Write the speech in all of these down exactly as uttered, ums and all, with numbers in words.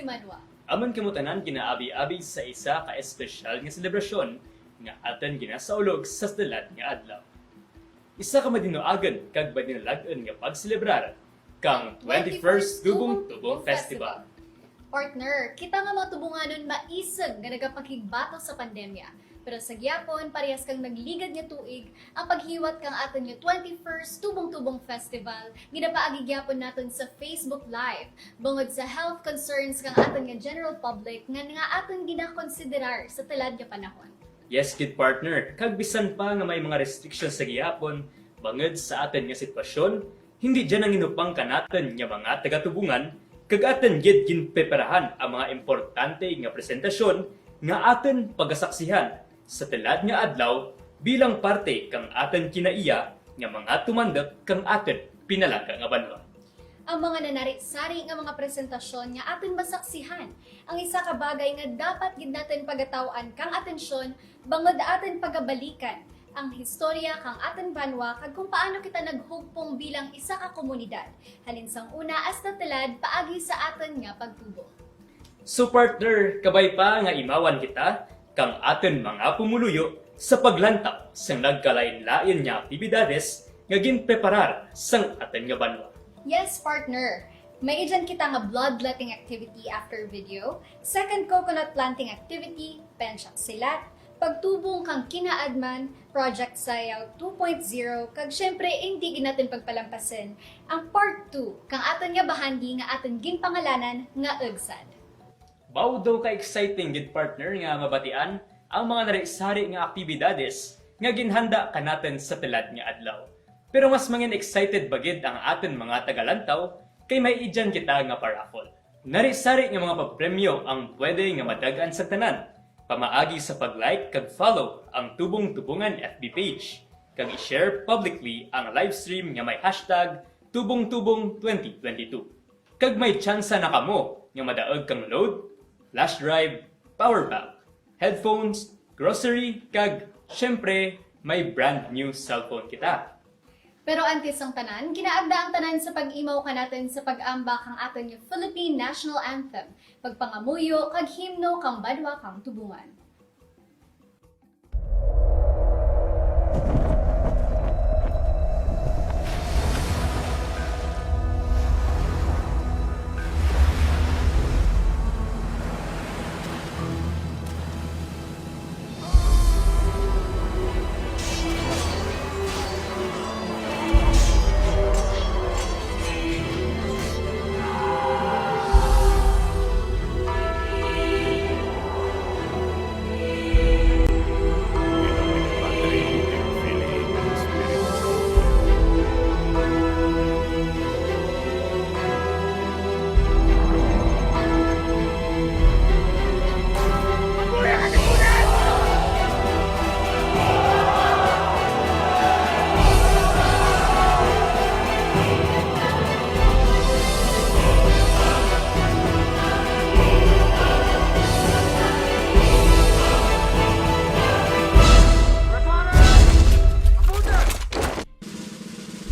banwa. Amun kamo tanan ginaabi-abi sa isa ka espesyal nga selebrasyon nga atun ginasaulog sa tulad nga adlaw. Isa ka madinuagun kag madinulag-un nga pagselebrar kang twenty-first Tubong-Tubong Festival. Partner, kita nga mga tubunganun maisug nga nagapakigbato sa pandemya. Pero sa gihapon, parehas kang nagligad nga tuig, ang paghiwat kang atun nga twenty-first Tubong-Tubong Festival, ginapaagi gihapon natun sa Facebook Live. Bangud sa health concerns kang atun nga general public nga, nga atun ginakonsiderar sa tulad nga panahon. Yes gid, partner. Kag bisan pa nga may mga restrictions sa gihapon, bangud sa atun nga sitwasyon, hindi dyan ang inupang kanatun nga mga taga-Tubungan, kag atun gid ginpreparahan ang mga importante nga presentasyon nga atun pagasaksihan sa tulad nga adlaw bilang parte kang atun kinaiya nga mga tumanduk kang atun pinalangga nga banwa. Ang mga nanari-sari nga mga presentasyon nga atun masaksihan, ang isa ka bagay nga dapat gid natun pagataw-an kang atensyon bangud atun pagabalikan ang historya kang atun banwa kag kung paano kita naghugpong bilang isa ka komunidad, halin sang una hasta tulad paagi sa atun nga pagtubong. So partner, kabay pa nga imawan kita kang atun mga pumuluyo sa paglantaw sang nagkalain-lain nga aktibidades nga ginpreparar sang atun nga banwa. Yes, partner. May dyan kita nga bloodletting activity after video, second coconut planting activity, pensyak silat, pagtubong kang kinaadman, Project Sayaw two point zero, kag syempre, indi gid natun pagpalampasun ang part two kang atun nga bahandi nga atun ginpangalanan nga Ugsad. Baw daw ka-exciting gid, partner, nga mabatian ang mga nari-sari nga aktibidades nga ginhanda kanatun sa tulad nga adlaw. Pero mas mangin excited ba gid ang atun mga tagalantaw kay may dyan kita nga pa-raffle. Nari-sari nga mga papremyo ang pwede nga madag-an sa tanan pamaagi sa pag-like kag follow ang Tubong-Tubungan F B page, kag i-share publicly ang livestream nga may hashtag Tubong-Tubong twenty twenty-two. Kag may tsansa na kamo nga madaug kang load, flash drive, power bank, headphones, grocery, kag, syempre, may brand new cellphone kita. Pero antes ang tanan, ginaagda ang tanan sa pag-imaw kanatun sa pag-amba kang atun nga Philippine National Anthem, pagpangamuyo kag himno kang banwa kang Tubungan.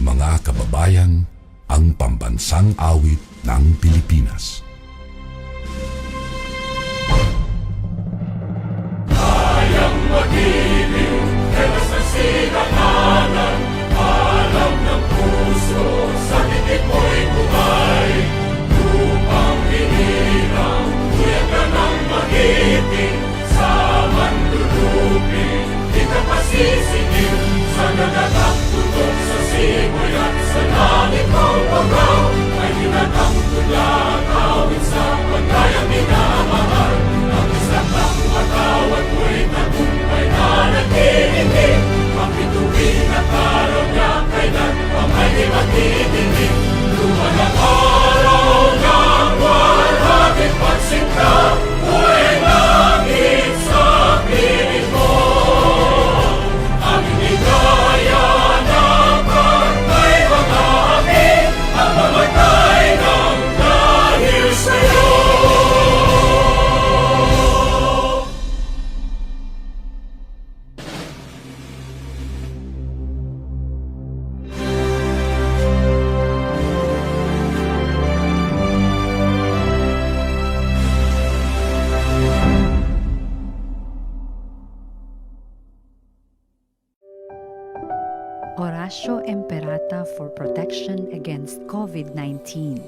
Mga kababayan, ang pambansang awit ng Pilipinas. Oratio Imperata for protection against COVID nineteen.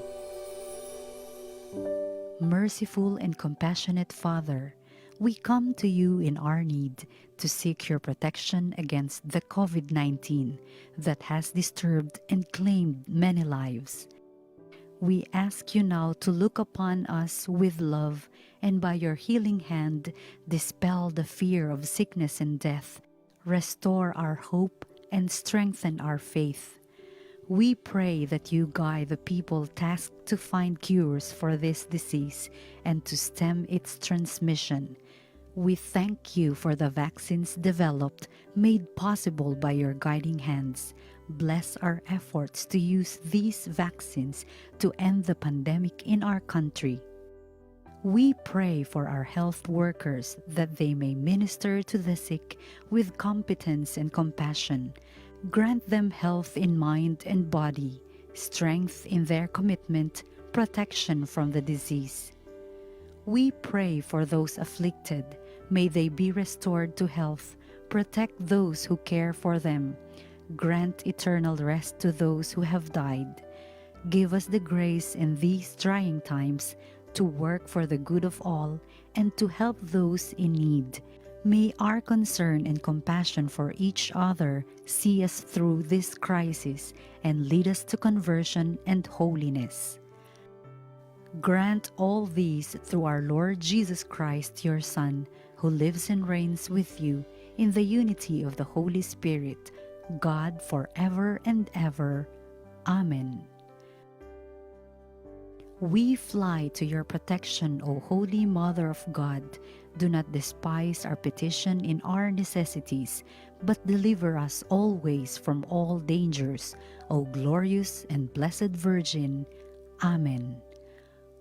Merciful and compassionate Father, we come to you in our need to seek your protection against the COVID nineteen that has disturbed and claimed many lives. We ask you now to look upon us with love and by your healing hand dispel the fear of sickness and death. Restore our hope and strengthen our faith. We pray that you guide the people tasked to find cures for this disease and to stem its transmission. We thank you for the vaccines developed, made possible by your guiding hands. Bless our efforts to use these vaccines to end the pandemic in our country. We pray for our health workers that they may minister to the sick with competence and compassion. Grant them health in mind and body, strength in their commitment, protection from the disease. We pray for those afflicted. May they be restored to health. Protect those who care for them. Grant eternal rest to those who have died. Give us the grace in these trying times to work for the good of all and to help those in need. May our concern and compassion for each other see us through this crisis and lead us to conversion and holiness. Grant all these through our Lord Jesus Christ, your Son, who lives and reigns with you in the unity of the Holy Spirit, God, forever and ever. Amen. We fly to your protection, O Holy Mother of God. Do not despise our petition in our necessities, but deliver us always from all dangers, O glorious and blessed Virgin. Amen.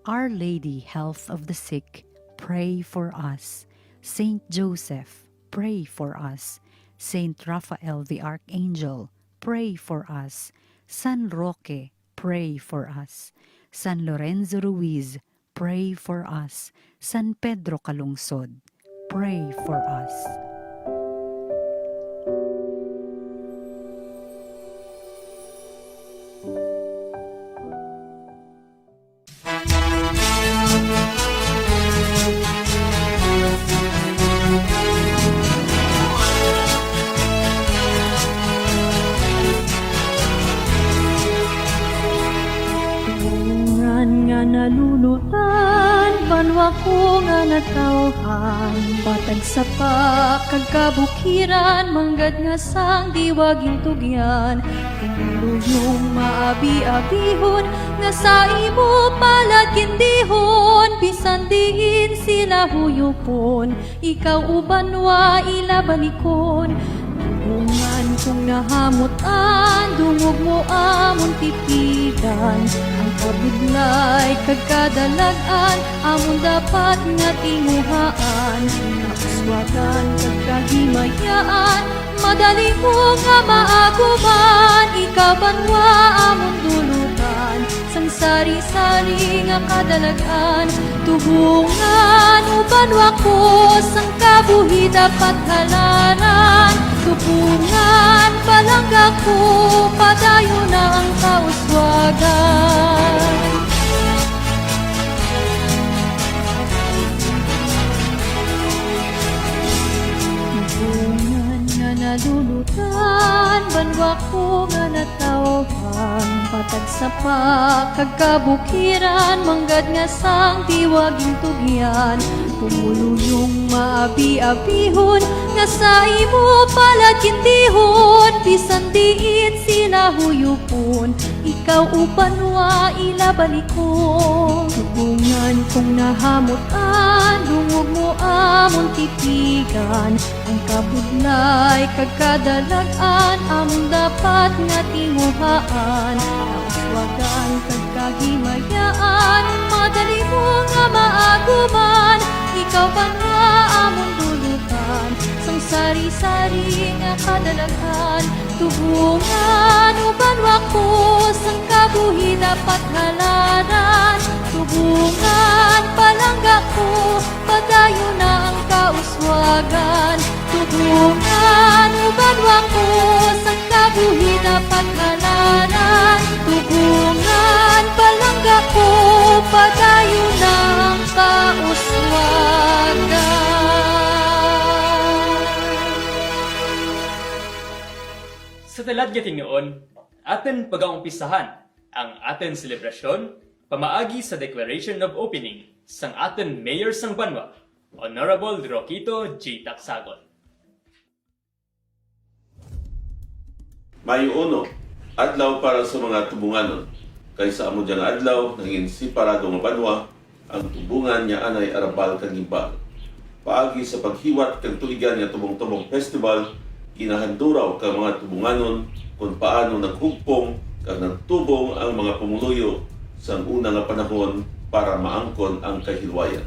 Our Lady, Health of the Sick, pray for us. Saint Joseph, pray for us. Saint Raphael the Archangel, pray for us. San Roque, pray for us. San Lorenzo Ruiz, pray for us. San Pedro Calungsod, pray for us. Tubungan nga nalulutan, banwa ko nga natawhan, patag sapa kag kabukiran, manggad nga sang diwaging tugyan. Tumulong maabi-abihon, nga sa imo palad gindihon, bisan diin sila huyupon, ikaw o banwa ila balikon. Tubungan kong nahamut-an, dungog mo amon titigan, ang kabudlay kag kadalag-an, amon dapat nga tinguhaan, kauswagan kag kahimayaan, madali mo nga maaguman, ikaw banwa amon dulutan, sang sari-sari nga kadalag-an. Tubungan o banwa ko, sang kabuhi dapat halaran. Tubungan, palangga ko, padayon na ang kauswagan. Tubungan nga nalulutan, banwa ko nga natawhan, patag sapa kag kabukiran, manggad nga sang diwaging tugyan. Tumuluyong maabi-abihon, nga sa imo palad gindihon, bisan diin sila huyupon, ikaw o banwa ila balikon. Tubungan kong nahamut-an, dungog mo amon titigan, ang kabudlay kag kadalag-an, amon dapat nga tinguhaan, kauswagan kag kahimayaan, madali mo nga maaguman, ikaw banwa amon dulutan, sang sari-sari nga kadalag-an. Tubungan o banwa ko, sang kabuhi dapat halaran. Tubungan, palangga ko, padayon na ang kauswagan. Tubungan, Ano banwa ko sa kabuhi dapat ngalanan, Tubungan, palangga ko, padayon ang kauswagan. Sa tulad nga tingnoon, atun pagaumpisahan ang atun selebrasyon pamaagi sa Declaration of Opening sang atun Mayor sang banwa, Honorable Roquito J. Tacsagon. Mayo uno, adlaw para sa mga Tubunganon. Kay sa amo dya nga adlaw, nangin separado nga banwa ang Tubungan nga anay arabal kang imbal. Paagi sa paghiwat kang tuigan nga Tubong-Tubong Festival, ginahanduraw kang mga Tubunganon kon paano naghugpong kag nagtubong ang mga pumuluyo sang una nga panahon para maangkon ang kahilwayan.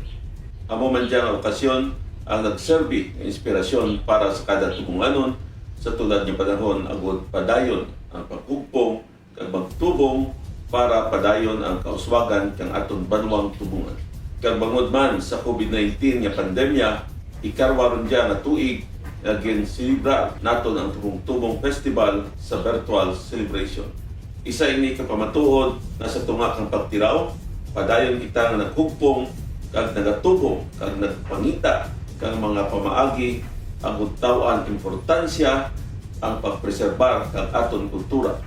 Amo man dya nga okasyon ang nagserbi nga inspirasyon para sa kada Tubunganon sa tulad nga panahon agud padayon ang paghugpong kag magtubong para padayon ang kauswagan kang atun banwang Tubungan. Kag bangod man sa COVID nineteen nga pandemya, ikarwa run dya nga tuig nga ginselebrar natun ang Tubong-Tubong Festival sa virtual celebration. Isa ini ka pamatuod nga sa tunga kang pagtiraw, padayon kita nga naghugpong kag nagatubong kag nagpangita kang mga pamaagi agud taw-an importansya ang pagpreserbar kang atun kultura.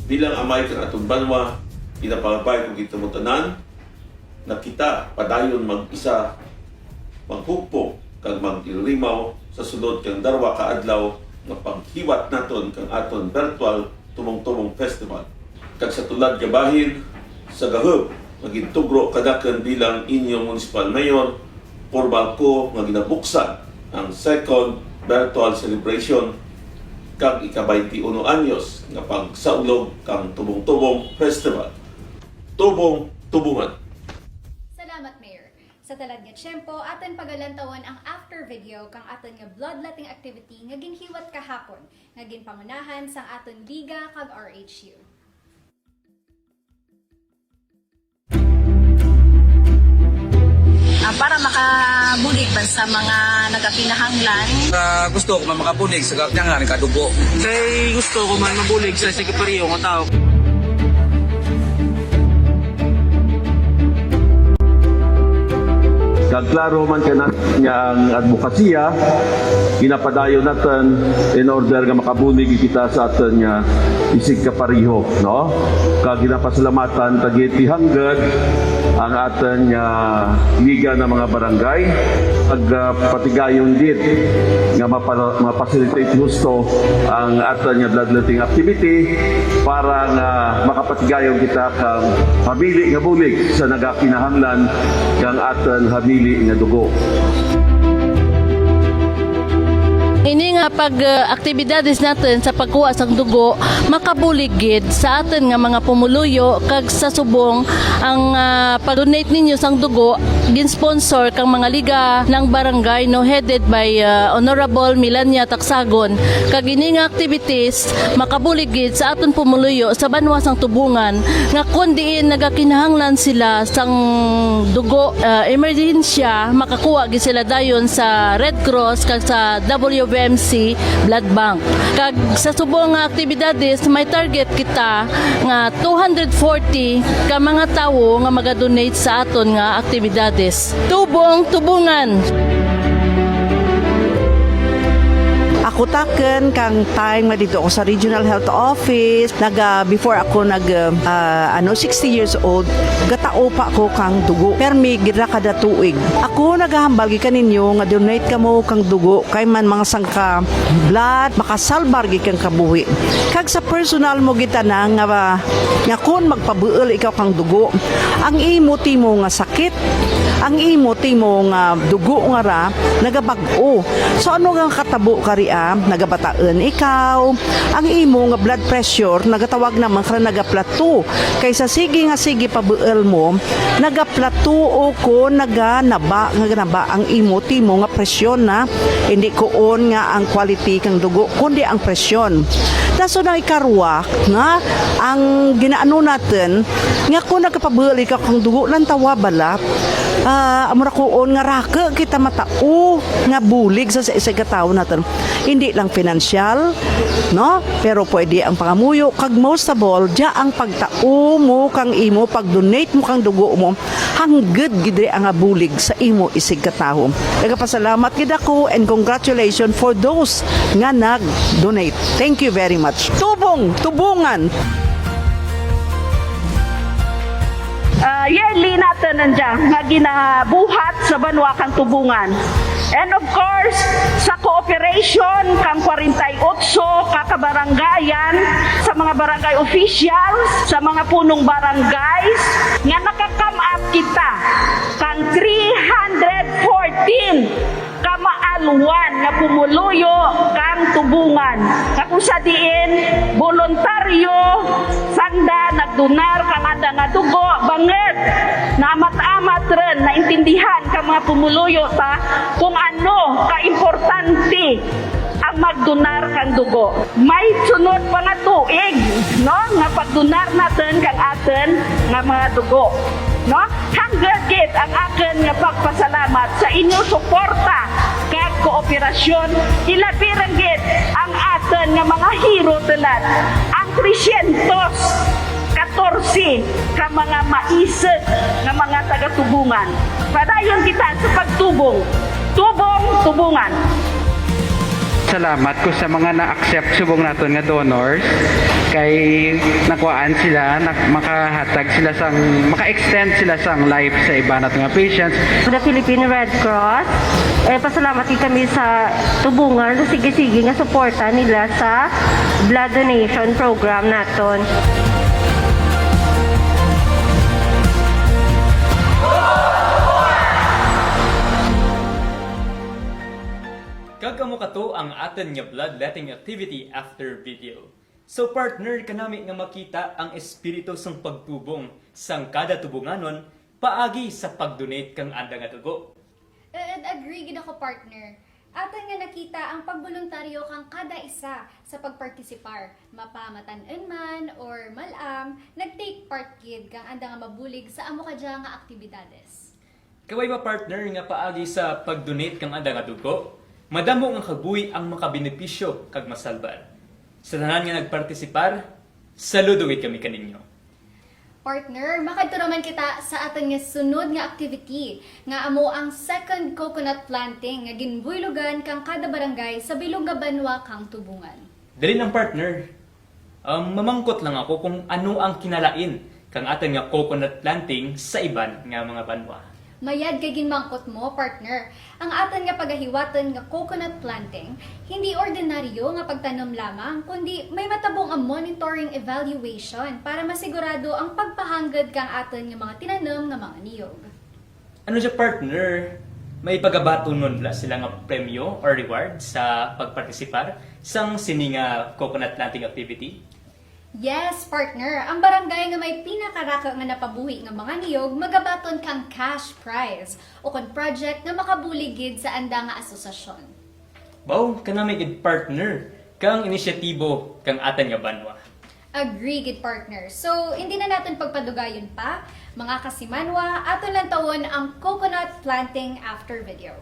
Bilang amay kang atun banwa, ginapangabay ko gid kamo tanan nga kita padayon mag-isa, maghugpong kag maglimaw sa sulod kang darwa ka adlaw nga paghiwat natun kang atun virtual Tubong-Tubong Festival. Kag sa tulad nga bahin, sa gahum nga gintugro kanakun bilang inyo municipal mayor, pormal ko nga ginabuksan ang second virtual celebration kang ika-baynte uno anyos nga pagsaulog kang Tubong-Tubong Festival. Tubong, Tubungan. Salamat, Mayor. Sa tulad nga tiyempo, atun pagalantawon ang after video kang atun nga bloodletting activity nga ginhiwat kahapon, nga ginpangunahan sang atun liga kag R H U. Ah, para makabulig man sa mga nagakinahanglan. Ah, gusto ko man makabulig sa kakinahanglan ka dugo. Kay gusto ko man mabulig sa isigkapareho nga tawo. Kag klaro man kanatun nga ang adbokasiya, ginapadayon natun in order nga makabulig kita sa atun nga isigkapareho, no? Kag ginapasalamatan ta gid ti hanggud ang atun nga liga nga mga barangay, kag, ah, patigayon gid nga mapa-, ma-facilitate husto ang atun nga bloodletting activity para nga makapatigayon kita kang hamili nga bulig sa nagakinahanglan kang atun hamili nga dugo. Ini nga pag, ah, aktibidades natun sa pagkuha sang dugo, makabulig gid sa atun nga mga pumuluyo, kag sa subong ang, ah, pag-donate ninyo sang dugo, gin-sponsor kang mga liga ng barangay, no, headed by, ah, Honorable Melania Tacsagon. Kag ini nga activities, makabulig gid sa atun pumuluyo sa banwa sang Tubungan, nga kon diin nagakinahanglan sila sang dugo, ah, emerhensya, makakuha gid sila dayon sa Red Cross kag sa W B M C Blood Bank. Kag sa subong nga aktibidades, may target kita nga two hundred forty ka mga tawo nga maga-donate sa atun nga aktibidades. Tubong, Tubungan. Ako takun kang time nga didto ako sa Regional Health Office, naga, before ako nag, ah, ano, sixty years old, gatao pa ako kang dugo. Permi gid ra kada tuig. Ako nagahambal gid kaninyo nga donate kamo kang dugo, kay man mga sangka blood, makasalbar gid kang kabuhi. Kag sa personal mo gid tanan nga, nga kon magpabuul ikaw kang dugo, ang imo timo nga sakit, ang imo timo nga dugo nga ra nagabag-o. So, ano nga katabo karia? Nagabataun ikaw, ang imo nga blood pressure, nagatawag namun kara naga-plateau. Kay sa sige nga sige pabuul mo, naga-plateau o kon naganaba, nga ganaba ang imo timo nga presyon na. Indi kuon nga ang quality kang dugo, kundi ang presyon. Dason ang ikarwa nga ang ginaano natun, nga kon nagapabuul ikaw kang dugo, lantawa bala, Ah, amo ra kuon nga raku kita matao nga bulig sa, sa isigkatawo natun. Indi lang pinansyal, no? Pero pwede ang pangamuyo, kag most of all, dya ang pagtao mo kang imo, pag-donate mo kang dugo mo, hangud gid diri ang bulig sa imo isigkatawo. Nagapasalamat gid ako and congratulations for those nga nag-donate. Thank you very much. Tubong, tubungan. Ah, yearly natun dya nga ginabuhat sa banwa kang Tubungan. And of course, sa cooperation kang kwarenta y otso ka kabarangayan, sa mga barangay officials, sa mga punong barangays, nga naka-come up kita kang three hundred fourteen ka maalwan nga pumuluyo kang Tubungan. Nga kung sa diin, boluntaryo sanda nagdonar kang anda nga dugo, bangud naamat-amat run naintindihan kang mga pumuluyo ta kung ano kaimportante ang magdonar kang dugo. May sunod pa nga tuig, no, nga pagdonar natun kang atun nga mga dugo, no? Hangud gid ang akun nga pagpasalamat sa inyo suporta kag kooperasyon, ilabi run gid ang atun nga mga hero tulad ang tresyentos katorse ka mga maisug nga mga taga-Tubungan. Padayon kita sa pagtubong. Tubong, Tubungan. Salamat ko sa mga na-accept subong natun nga donors, kay nakuhaan sila, nak-, makahatag sila sang, maka-extend sila sang life sa iba natun nga patients. The Philippine Red Cross, eh, pasalamat gid kami sa Tubungan sa sige-sige nga suporta nila sa blood donation program natun. Kag amo kato ang atun nga bloodletting activity after video. So, partner, kanami nga makita ang espiritu sang pagtubong sang kada Tubunganon paagi sa pag-donate kang anda nga dugo. Eh, agree gid ako, partner. Atun nga nakita ang pagboluntaryo kang kada isa sa pagpartisipar, mapamatan-un man or mal-am, nag-take part gid kang anda nga mabulig sa amo kadya nga aktibidades. Kabay ba, partner, nga paagi sa pag-donate kang anda nga dugo, madamo nga kabuhi ang makabenepisyo kag masalbar. Sa tanan nga nagpartisipar, saludo gid kami kaninyo. Partner, makadto ra man kita sa atun nga sunod nga activity, nga amo ang second coconut planting nga ginbuylogan kang kada barangay sa bilog nga banwa kang Tubungan. Dali lang, partner. Um, mamangkot lang ako kung ano ang kinalain kang atun nga coconut planting sa iban nga mga banwa. Mayad kay ginmangkot mo, partner. Ang atun nga pagahiwatun nga coconut planting, hindi ordinaryo nga pagtanum lamang, kundi may matabo nga monitoring evaluation para masigurado ang pagpahangud kang atun nga mga tinanum nga mga niyog. Ano dya, partner? May pagabatunon bala sila nga premyo or reward sa pagpartisipar sang sini nga coconut planting activity? Yes, partner. Ang barangay nga may pinakaraku nga napabuhi nga mga niyog magabaton kang cash prize ukon project nga makabulig gid sa anda nga asosasyon. Baw, kanami gid, partner, kang inisyatibo kang atun nga banwa. Agree gid, partner. So, indi na natun pagpadugayon pa, mga kasimanwa, atun lantawon ang coconut planting after video.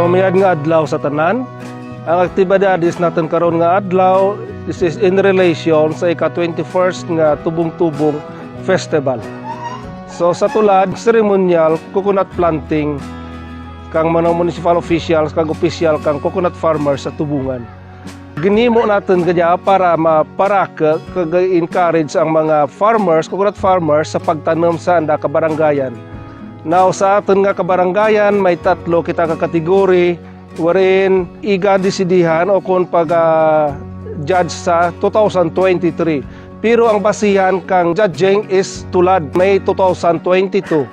Mayad nga adlaw sa tanan. Ang aktibidades natun karon nga adlaw, this is in relation sa ika twenty-first nga Tubong-Tubong Festival. So, sa tulad, ceremonial coconut planting kang mga municipal officials, kang opisyal, kang coconut farmers sa Tubongan. Ginhimo natun kadya para maparaku kag encourage ang mga farmers, coconut farmers sa pagtanum sa anda kabarangayan. Now, sa atun nga kabarangayan, may tatlo kita ka category, wherein igadesidihan o kon paga-judge sa two thousand twenty-three. Pero ang basihan kang judging is tulad, may two thousand twenty-two.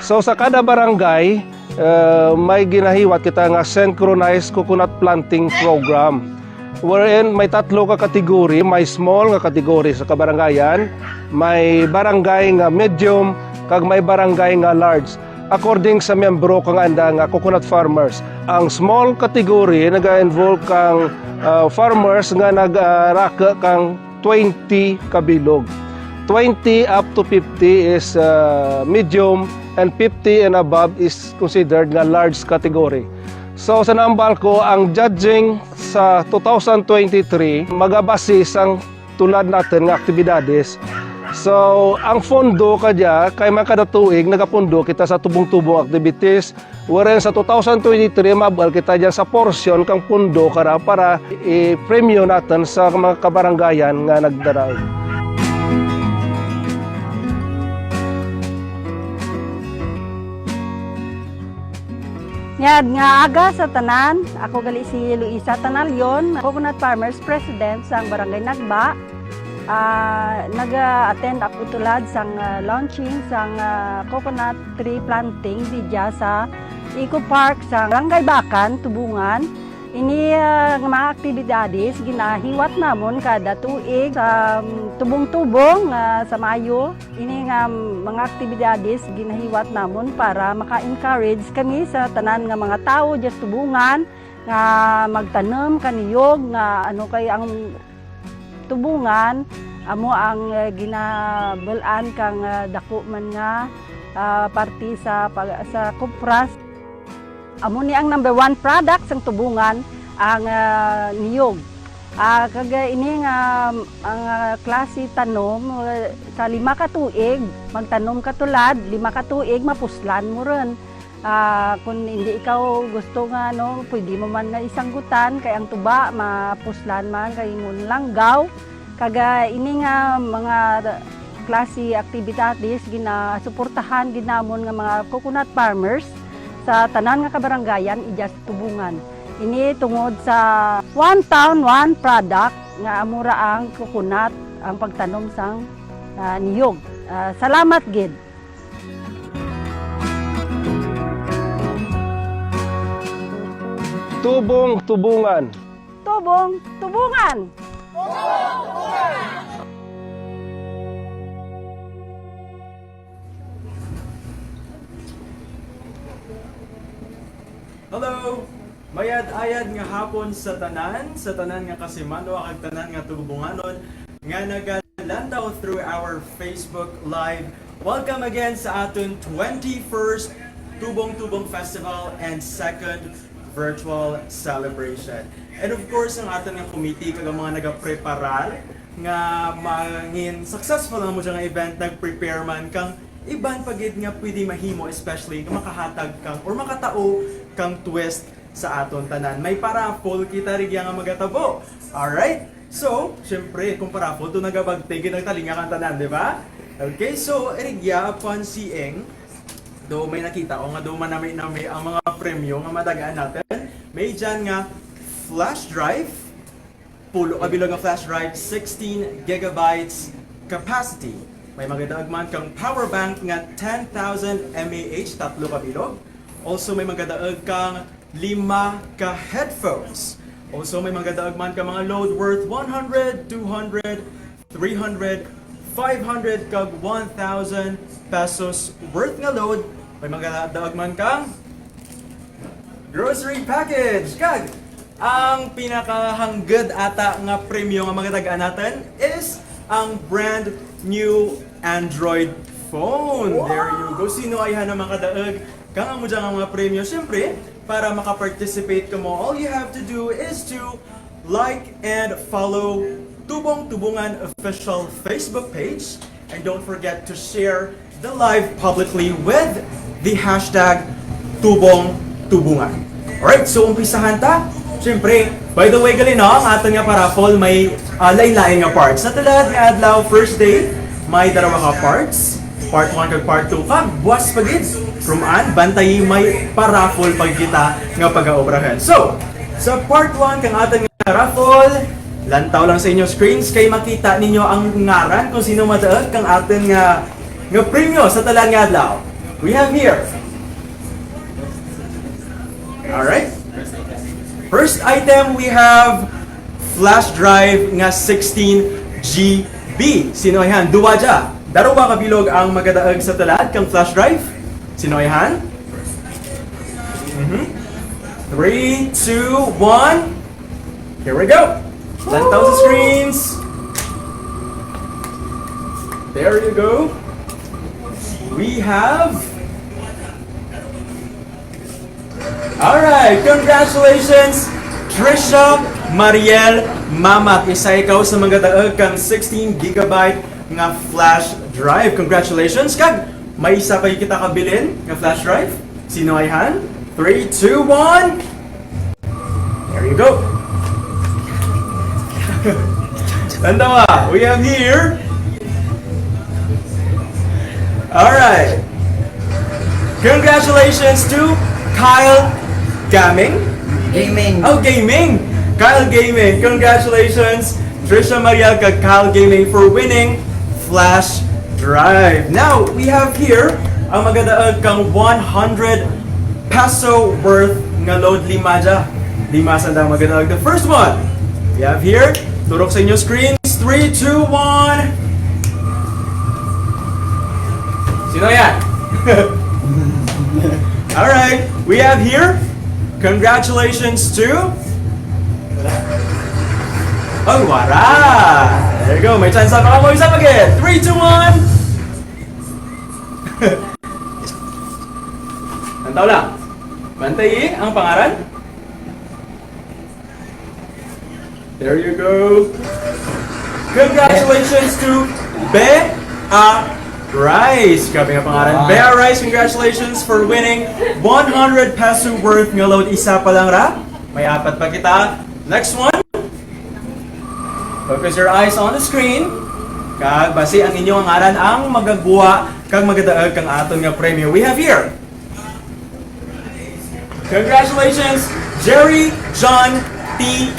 So, sa kada barangay, eh, may ginahiwat kita nga synchronized coconut planting program. Wherein may tatlo ka category, may small nga category sa kabarangayan, may barangay nga medium, kag may barangay nga large. According sa miyembro kang anda nga coconut farmers. Ang small category naga-involve kang, ah, farmers nga nagaraku kang twenty ka bilog. Twenty up to fifty is, ah, medium, and fifty and above is considered nga large category. So, sa nahambal ko, ang judging sa two thousand twenty-three, magabase sang tulad natun nga aktibidades. So, ang pondo kadya, kay man kada tuig, nagapondo kita sa tubong-tubong activities, wherein sa two thousand twenty-three, mabal kita dyan sa porsyon kang pondo kara para ipremyo natun sa mga kabarangayan nga nagdaraug. Mayad nga aga sa tanan, ako gali si Luisa Tanalion, Coconut Farmers President sang Barangay Nagba. Ah, naga-attend ako tulad sang, ah, launching sang, ah, coconut tree planting didya sa Eco Park sang Barangay Bacan, Tubongan. Ini, ah, nga mga aktibidades ginahiwat namun kada tuig sa, um, tubong-tubong, ah, sa Mayo. Ini nga mga aktibidades ginahiwat namun para maka-encourage kami sa tanan nga mga tawo dya sa Tubongan nga magtanum ka niyog nga ano kay ang Tubongan, amo ang, eh, ginabal-an kang, eh, dako man nga, ah, parte sa pag-, sa kupras. Amo ni ang number one product sang Tubongan, ang, ah, niyog. Ah, kag ini nga, ang, ah, klase tanum, eh, sa lima ka tuig, magtanum ka tulad, lima ka tuig, mapuslan mo run. Ah, kon indi ikaw gusto nga, ano, pwede mo man nga isanggutan, kay ang tuba, mapuslan man, kay imo langgaw. Kag, ah, ini nga mga klase aktibidades, ginasuportahan gid namun nga mga coconut farmers sa tanan nga kabarangayan, didya sa Tubongan. Ini tungod sa one town, one product, nga amo ra ang coconut, ang pagtanum sang, ah, niyog. Ah, salamat gid. Tubong-tubongan. Tubong-tubongan. Hello! Mayad-ayad nga hapon sa tanan, sa tanan nga kasimanwa kag tanan nga Tubonganon nga nagalantaw through our Facebook Live. Welcome again sa atun twenty-first Tubong-Tubong Festival and second virtual celebration. And of course, ang atun nga committee kag ang mga nagapreparar nga mangin successful ang amo dya nga event, nag-prepare man kang iban pa gid nga pwede mahimo, especially nga makahatag kang or makatao kang twist sa atun tanan. May paraffle kita rugya nga magatabo. Alright? So, syempre, kon paraffle, tana gabagti gid ang talinga kang tanan, di ba? Okay, so, rugya upon seeing, though may nakita ko nga daw manami-nami ang mga premyo nga matag-an natun, may dyan nga flash drive, pulo ka bilog nga flash drive, sixteen gigabytes capacity. May magadaug man kang power bank nga ten thousand mAh, tatlo ka bilog. Also, may magadaug kang lima ka headphones. Also, may magadaug man kang mga load worth one hundred, two hundred, three hundred, five hundred, kag one thousand pesos worth nga load. May magadaug man kang grocery package. Kag ang pinakahanggud ata nga premyo nga magatag-an natun is ang brand new Android phone. There you go. Sino ayhan ang makadaug kang amo dya nga mga premyo. Syempre, para maka-participate kamo, all you have to do is to like and follow Tubong Tubungan official Facebook page. And don't forget to share the live publicly with the hashtag Tubong Tubungan. Alright, so umpisahan ta. Syempre, by the way, gali, no, ang atun nga pa-raffle may, ah, lain-lain nga parts. Sa tulad nga adlaw, first day, may darwa ka parts. Part one kag part two, kag buwas pa gid. From an, bantayi, may pa-raffle pa kita nga pagaobrahan. So, sa part one kang atun nga raffle, lantaw lang sa inyo screens kay makita ninyo ang ngaran kung sin-o madaug kang atun nga, nga premyo sa tulad nga adlaw. We have here. Alright. First item, we have flash drive nga sixteen G B. Sin-o ayhan? Duwa dya. Darwa ka bilog ang magadaug sa tulad kang flash drive. Sin-o ayhan? Mhm. Three, two, one. Here we go. Lantaw sa screens. There you go. We have Alright, congratulations, Trisha Mariel Mamat. Isa ikaw sa magadaug kang sixteen gigabyte nga flash drive. Congratulations. Kag may isa pa kita kabilin nga flash drive. Sin-o ayhan? Three, two, one. There you go. Lantawa, we have here. Alright. Congratulations to Kyle Gaming. Gaming. Oh, Gaming. Kyle Gaming. Congratulations, Trisha Mariel kag Kyle Gaming, for winning flash drive. Now, we have here ang magadaug kang one hundred peso worth nga load. Lima dya. Lima sanda magadaug. The first one, we have here, turok sa inyo screens, three, two, one. Sin-o yan? Alright, we have here, congratulations to Oh, wara! There you go. May tsansa pa kamo, isa pa gid. Three, two, one. Lantaw lang. Bantayi ang pangaran. There you go. Congratulations to Bea Rice. Grabe nga pangaran. Wow. Bea Rice, congratulations for winning one hundred peso worth nga load. Isa pa lang ra. May apat pa kita. Next one. Focus your eyes on the screen. Kag basi ang inyo nga ngaran ang magagwa kag magadaug kang atun nga premyo. We have here. Congratulations, Jerry John T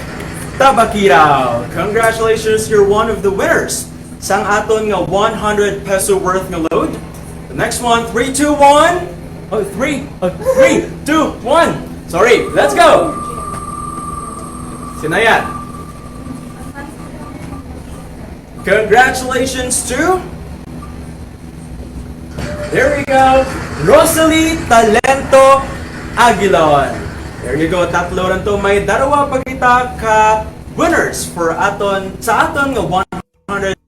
Tabakirao. Congratulations, you're one of the winners sang atun nga one hundred peso worth nga load. The next one, three, two, one. Oh, three. Oh, three, two, one. Sorry, let's go. Sin-o yan? Congratulations to, there we go, Rosalie Talento Aguilon. There you go, tatlo run to. May darwa pa kita ka winners for atun, sa atun nga one hundred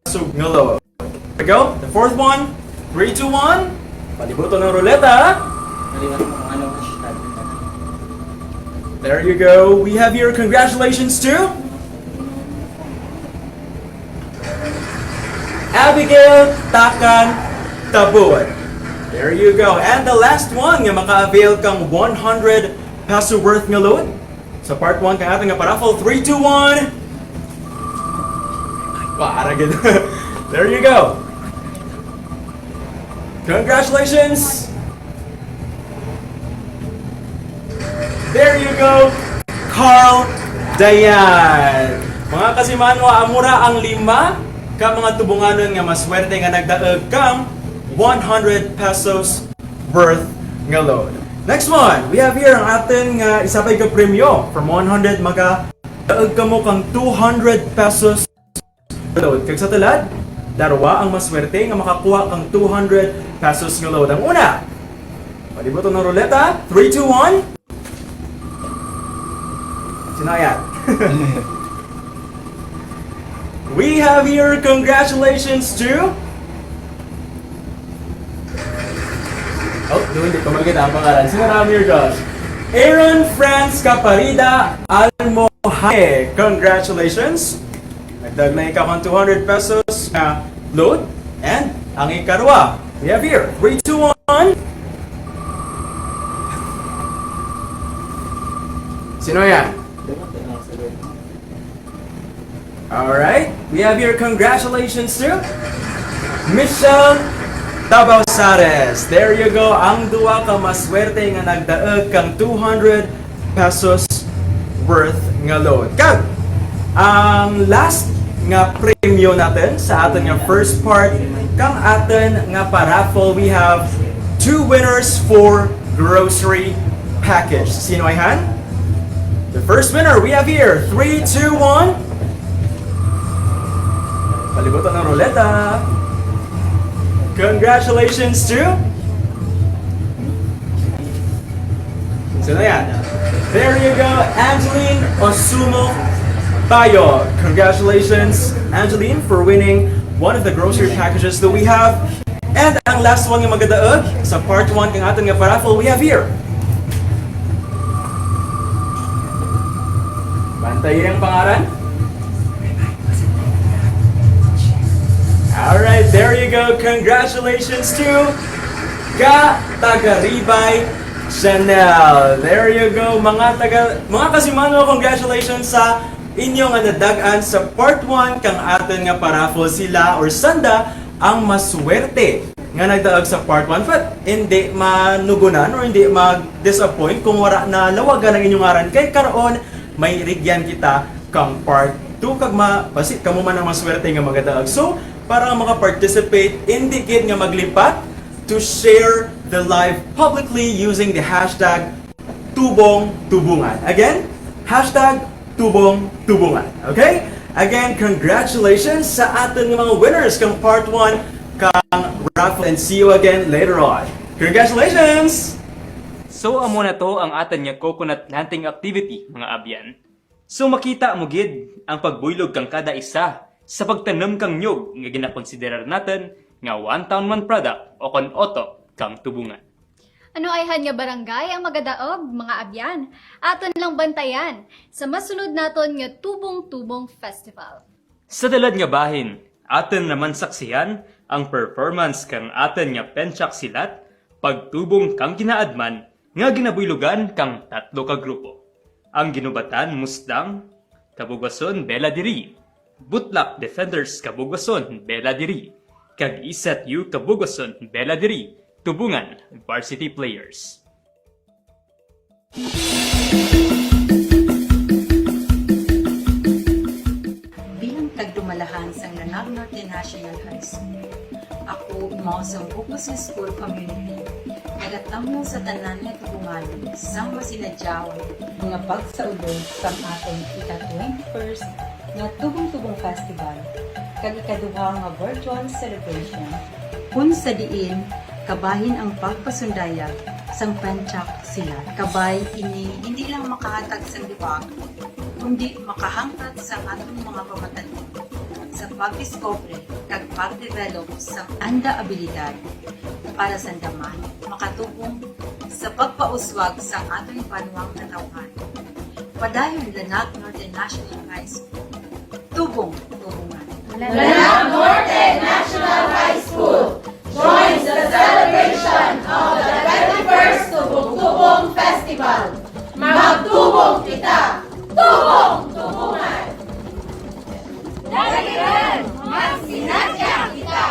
peso nga load. There we go, the fourth one. Three, two, one. Palibuton ang ruleta. Maliwat mo kung anong hashtag. There you go. We have here, congratulations to Abigail Takan Tabud. There you go. And the last one nga maka-avail kang one hundred peso worth nga load. Sa part one kang atun nga pa-raffle, three, two, one. Wara gid. There you go. Congratulations. There you go. Carl Dayan. Mga kasimanwa, amo ra ang lima ka mga tubunganon nga maswerte nga nagdaug kang one hundred pesos worth nga load. Next one, we have here ang atun nga isa pa ka premyo. From one hundred, makadaug kamo kang two hundred pesos load. Kag sa tulad, darwa ang maswerte nga makakuha kang two hundred pesos nga load. Ang una, palibuton ang ruleta. Three, two, one. Sin-o yan? We have here, congratulations to Oh, doon, di pa makita ang pangalan. Sino na ang mirror? Aaron Franz Caparida Almohae. Congratulations! Nagdalag na ikaw kang two hundred pesos na load. And ang ikarwa, we have here, three, two, one. Sino yan? Alright, we have here, congratulations to Michelle Tabausares. There you go, ang duwa ka maswerte nga nagdalag kang two hundred pesos worth nga load. Kag ang last nga premyo natun sa atun nga first part kang atun nga pa-raffle, we have two winners for grocery package. Sino ay han? The first winner, we have here, three, two, one. Palibutan ang ruleta. Congratulations to, sino yan? There you go, Angeline Osumo Bayo. Congratulations, Angeline, for winning one of the grocery packages that we have. And ang last one nga magadaug sa part one kang atun nga pa-raffle, we have here. Bantayi ang pangaran. Alright, there you go. Congratulations to Ka Tagaribay Chanel. There you go. Mga taga, mga kasimanwa, congratulations sa inyo nga nadag-an sa part one kang atun nga pa-raffle. Sila or sanda ang maswerte nga nagdaug sa part one. But hindi manugunan or hindi mag-disappoint kung wara nalawagan ang inyong ngaran. Kay karon, may rugyan kita kang part two. Kag ma-, basi kamo man ang maswerte nga magadaug. So, para nga maka-participate, hindi gid nga maglipat to share the live publicly using the hashtag Tubong Tubungan. Again, hashtag Tubong Tubungan. Okay? Again, congratulations sa atun nga mga winners kang part one kang raffle, and see you again later on. Congratulations! So, amo na to ang atun nga coconut planting activity, mga abyan. So, makita mo gid ang pagbuylog kang kada isa sa pagtanum kang nyug nga ginakonsiderar natun nga One Town, One Product o kon OTOP kang Tubungan. Ano ayhan nga barangay ang magadaug, mga abyan? Atun lang bantayan sa masunod natun nga Tubong Tubong Festival. Sa dalad nga bahin, atun naman saksihan ang performance kang atun nga Penchak Silat, pagtubong kang ginaadman nga ginabuylogan kang tatlo ka grupo. Ang Ginubatan Mustang, Cabugwason Bella Diri, Butlak Defenders Cabugwason Bella Diri, kag Isat U Cabugwason Bella Diri, Tubungan varsity players. Bilang tagdumalahan sang Lanao Norte National High School, ako, mao sang Bukos School Community, nagatamyaw sa tanan nga Tubunganon sang masinadyaon nga pagsaulog kang atun ika-twenty-first nga Tubong Tubong Festival, kag ikaduha nga virtual celebration, kun sa diin kabahin ang pagpasundayag sang Penchak Silat. Kabay ini hindi lang makahatag sang libak, kundi makahangkat sang atun mga pamatan-on sa pagdiskobre kag pagdevelop sang anda abilidad para sanda man makatubong sa pagpauswag sang atun banwang katawhan. Padayon, Lanao Norte National High School. Tubong, tubungan. Lanao Norte National High School joins the celebration of the twenty-first Tubong Tubong Festival. Magtubong kita! Tubong, tubungan! Dagilan, magsinadya kita!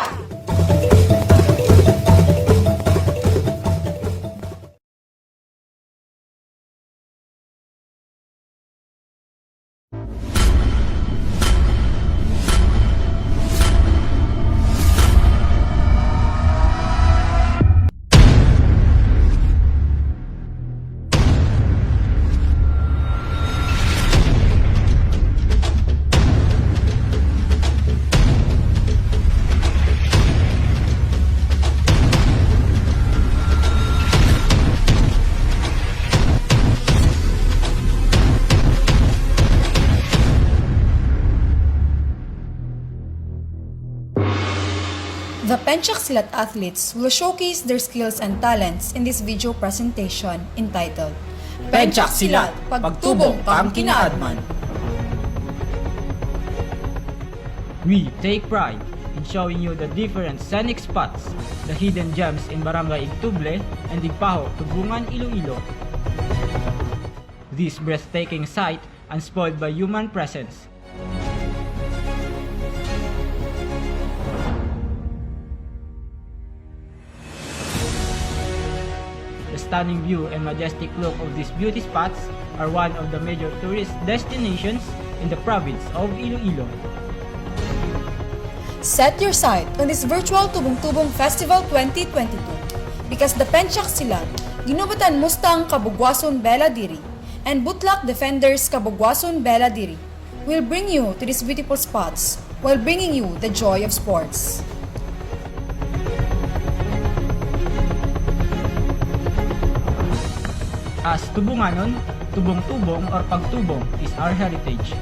Pencak Silat athletes will showcase their skills and talents in this video presentation entitled Pencak Silat, Pagtubong kang Kinaadman. We take pride in showing you the different scenic spots, the hidden gems in Barangay Igtuble and Igpaho, Tubungan, Iloilo. This breathtaking sight unspoiled by human presence. The stunning view and majestic look of these beauty spots are one of the major tourist destinations in the province of Iloilo. Set your sight on this virtual Tubong-Tubong Festival twenty twenty-two, because the Pencak Silat, Ginubatan Mustang Cabugwason Bella Diri, and Butlak Defenders Cabugwason Bella Diri will bring you to these beautiful spots while bringing you the joy of sports. As Tubunganon, tubong-tubong or pagtubong is our heritage.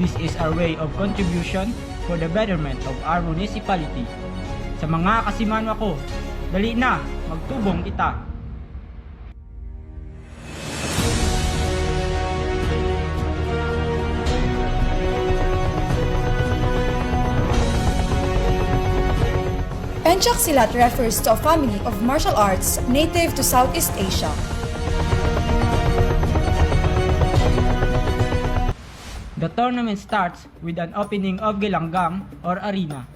This is our way of contribution for the betterment of our municipality. Sa mga kasimanwa ko, dali na, magtubong kita! Pencak Silat refers to a family of martial arts native to Southeast Asia. The tournament starts with an opening of gelanggang or arena.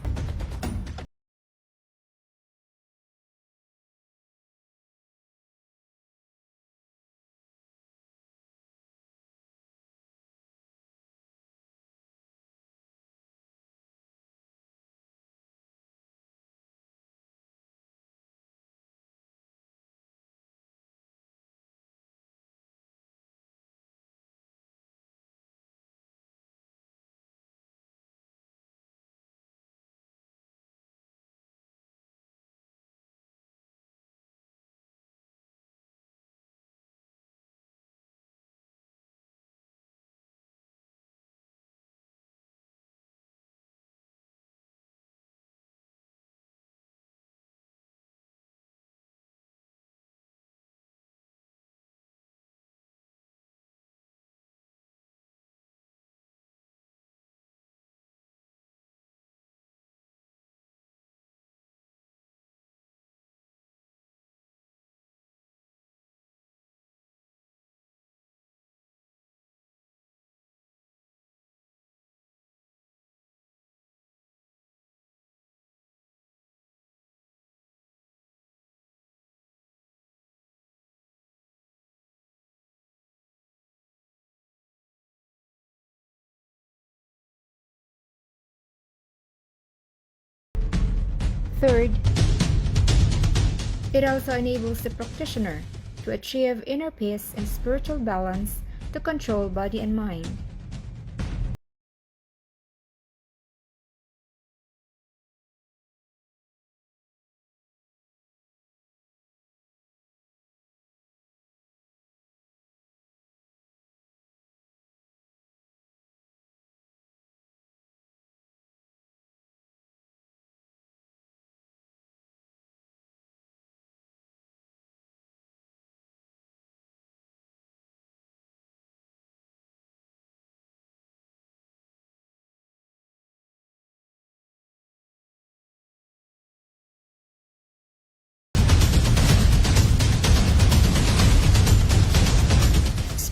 Third, it also enables the practitioner to achieve inner peace and spiritual balance to control body and mind.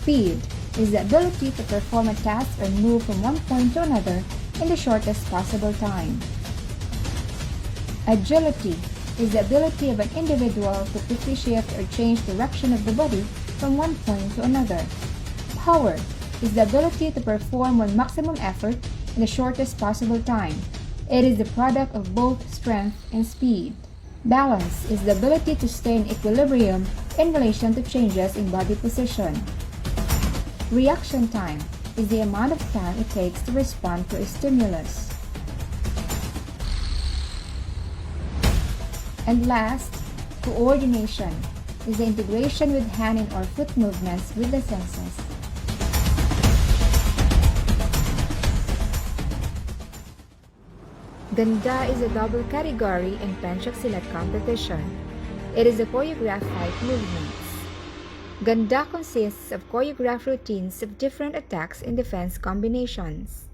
Speed is the ability to perform a task or move from one point to another in the shortest possible time. Agility is the ability of an individual to quickly shift or change direction of the body from one point to another. Power is the ability to perform one maximum effort in the shortest possible time. It is the product of both strength and speed. Balance is the ability to stay in equilibrium in relation to changes in body position. Reaction time is the amount of time it takes to respond to a stimulus. And last, coordination is the integration with hand and or foot movements with the senses. Ganda is a double category in penchak silat competition. It is a choreographed fight movements. Ganda consists of choreographed routines of different attacks and defense combinations.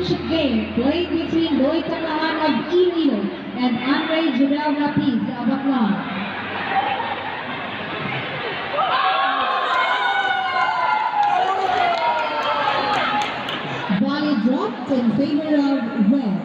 Game played between Loy Taclahan of Iloilo and Andre Jubel Rapiz of Aklan. Volley dropped in favor of red.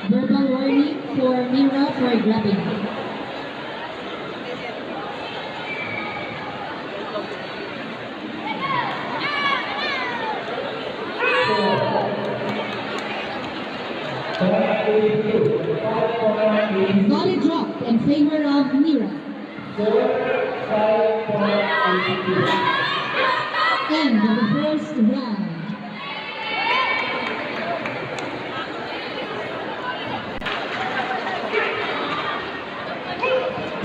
Verbal warning for Mira for grabbing. Volley drop in favor of Mira. End of the first round.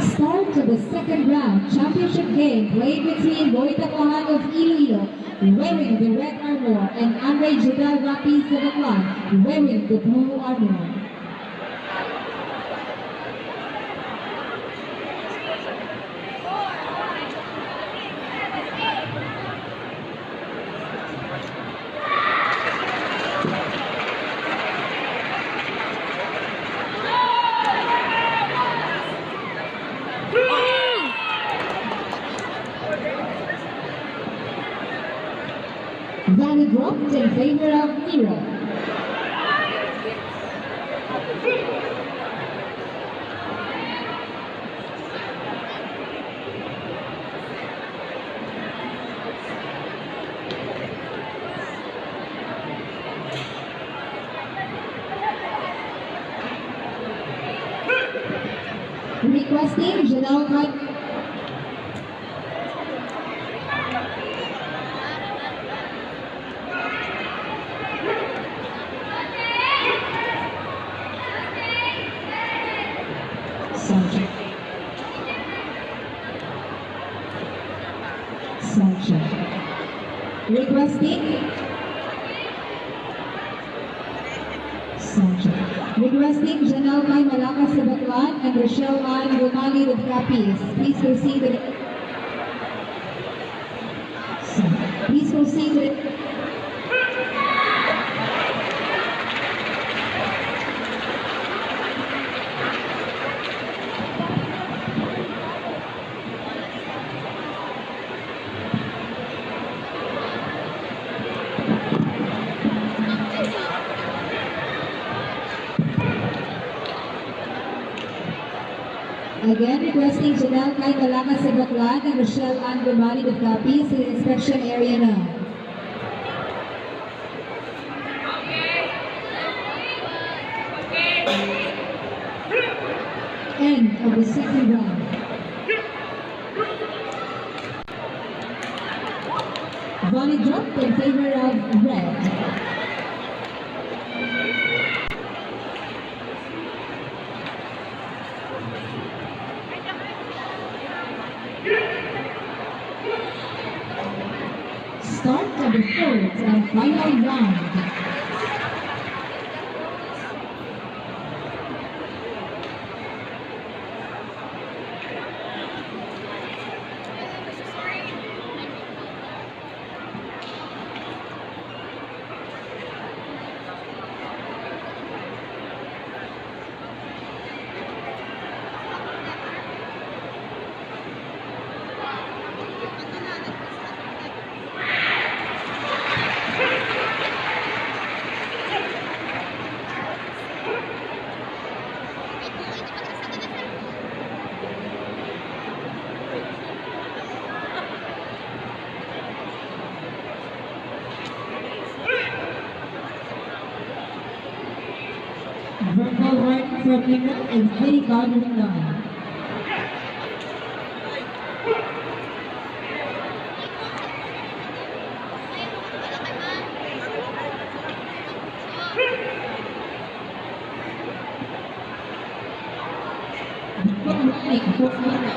Start of the second round. Championship game played between Loy Taclahan of Iloilo, wearing the red armor, and Andre Jubel Rapiz of Aklan, wearing the blue armor. Volley dropped in favor of Mira. Requesting Janelle Kat. Sound check. Sound check. Requesting. Sound check. Requesting Janelle Kai Malakas of Aklan and Rochelle Ann Gumali of Capiz. Please proceed with, please proceed with. Again, requesting Janelle Kai Malakas of Aklan and Rochelle Ann Gumali of Capiz to the inspection area now. End of the second round. Volley drop in favor of red. Start of the third and final round. Verbal warning for Tina and Vicar Luna. And the winner is red, four one.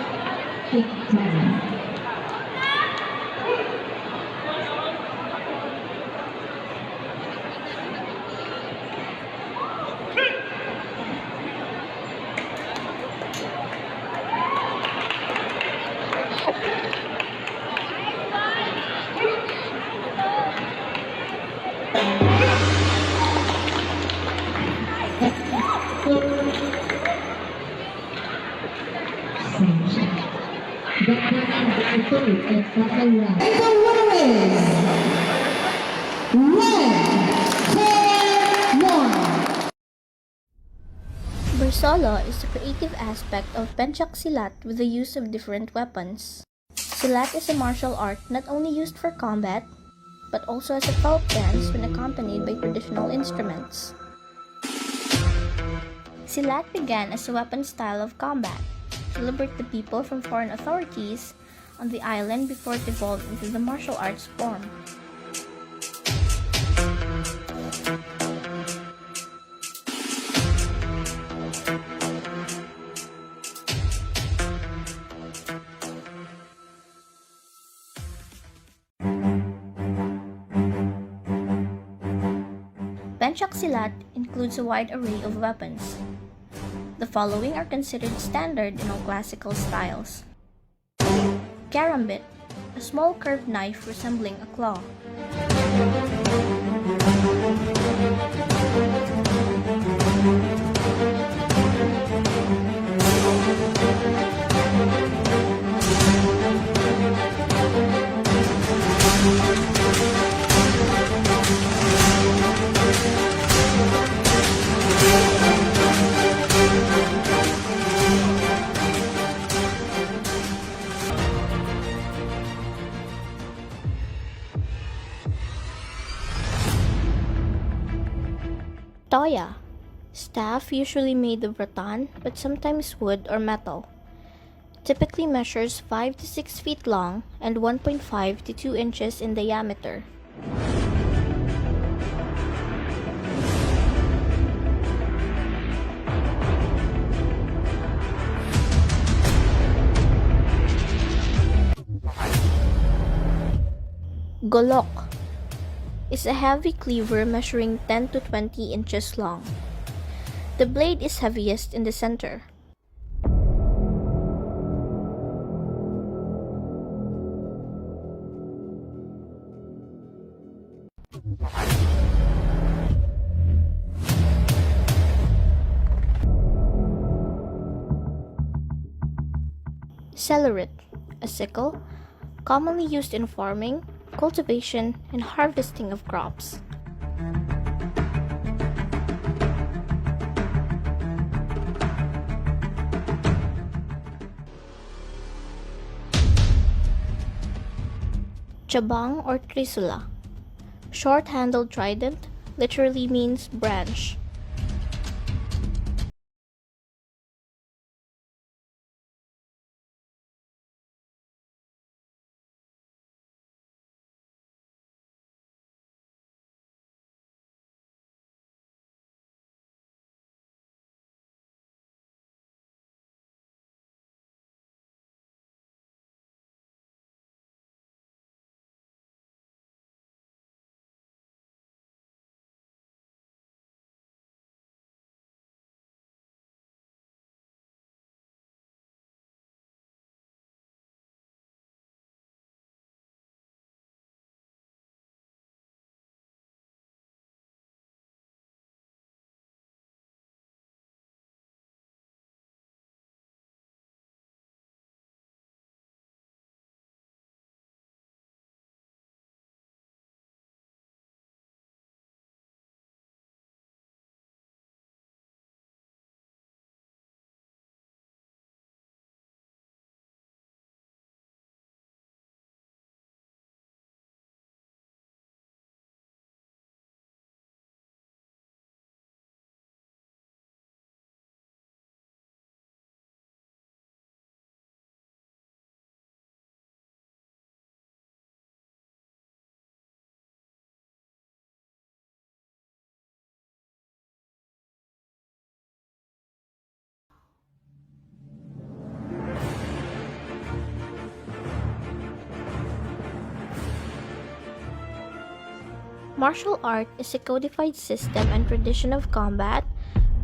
Bersolo is the creative aspect of pencak silat with the use of different weapons. Silat is a martial art not only used for combat, but also as a folk dance when accompanied by traditional instruments. Silat began as a weapon style of combat to liberate the people from foreign authorities on the island before it evolved into the martial arts form. Pencak silat includes a wide array of weapons. The following are considered standard in all classical styles. Karambit, a small curved knife resembling a claw. Toya, staff usually made of rattan, but sometimes wood or metal. Typically measures five to six feet long and one point five to two inches in diameter. Golok is a heavy cleaver measuring ten to twenty inches long. The blade is heaviest in the center. Selarit, a sickle, commonly used in farming, cultivation, and harvesting of crops. Chabang or trisula. Short-handled trident literally means branch. Martial art is a codified system and tradition of combat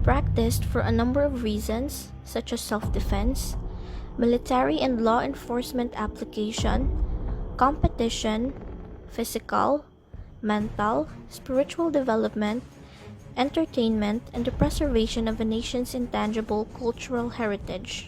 practiced for a number of reasons, such as self-defense, military and law enforcement application, competition, physical, mental, spiritual development, entertainment, and the preservation of a nation's intangible cultural heritage.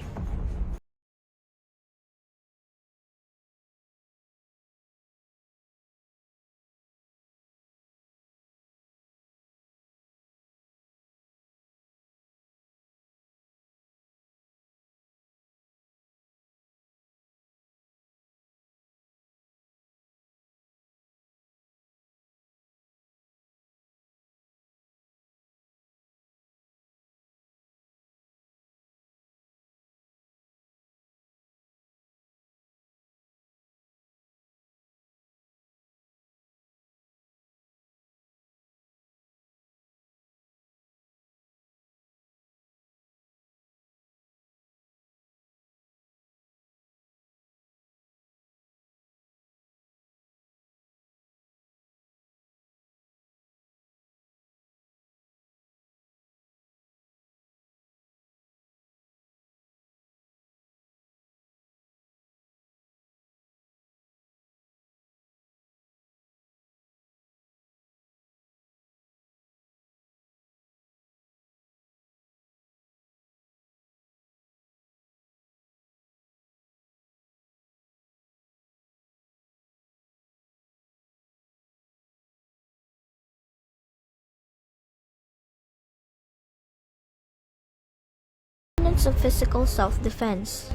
Components of physical self-defense.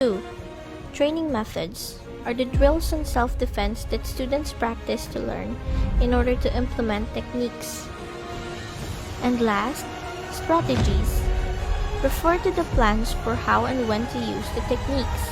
Two, training methods are the drills and self-defense that students practice to learn in order to implement techniques. And last, strategies refer to the plans for how and when to use the techniques.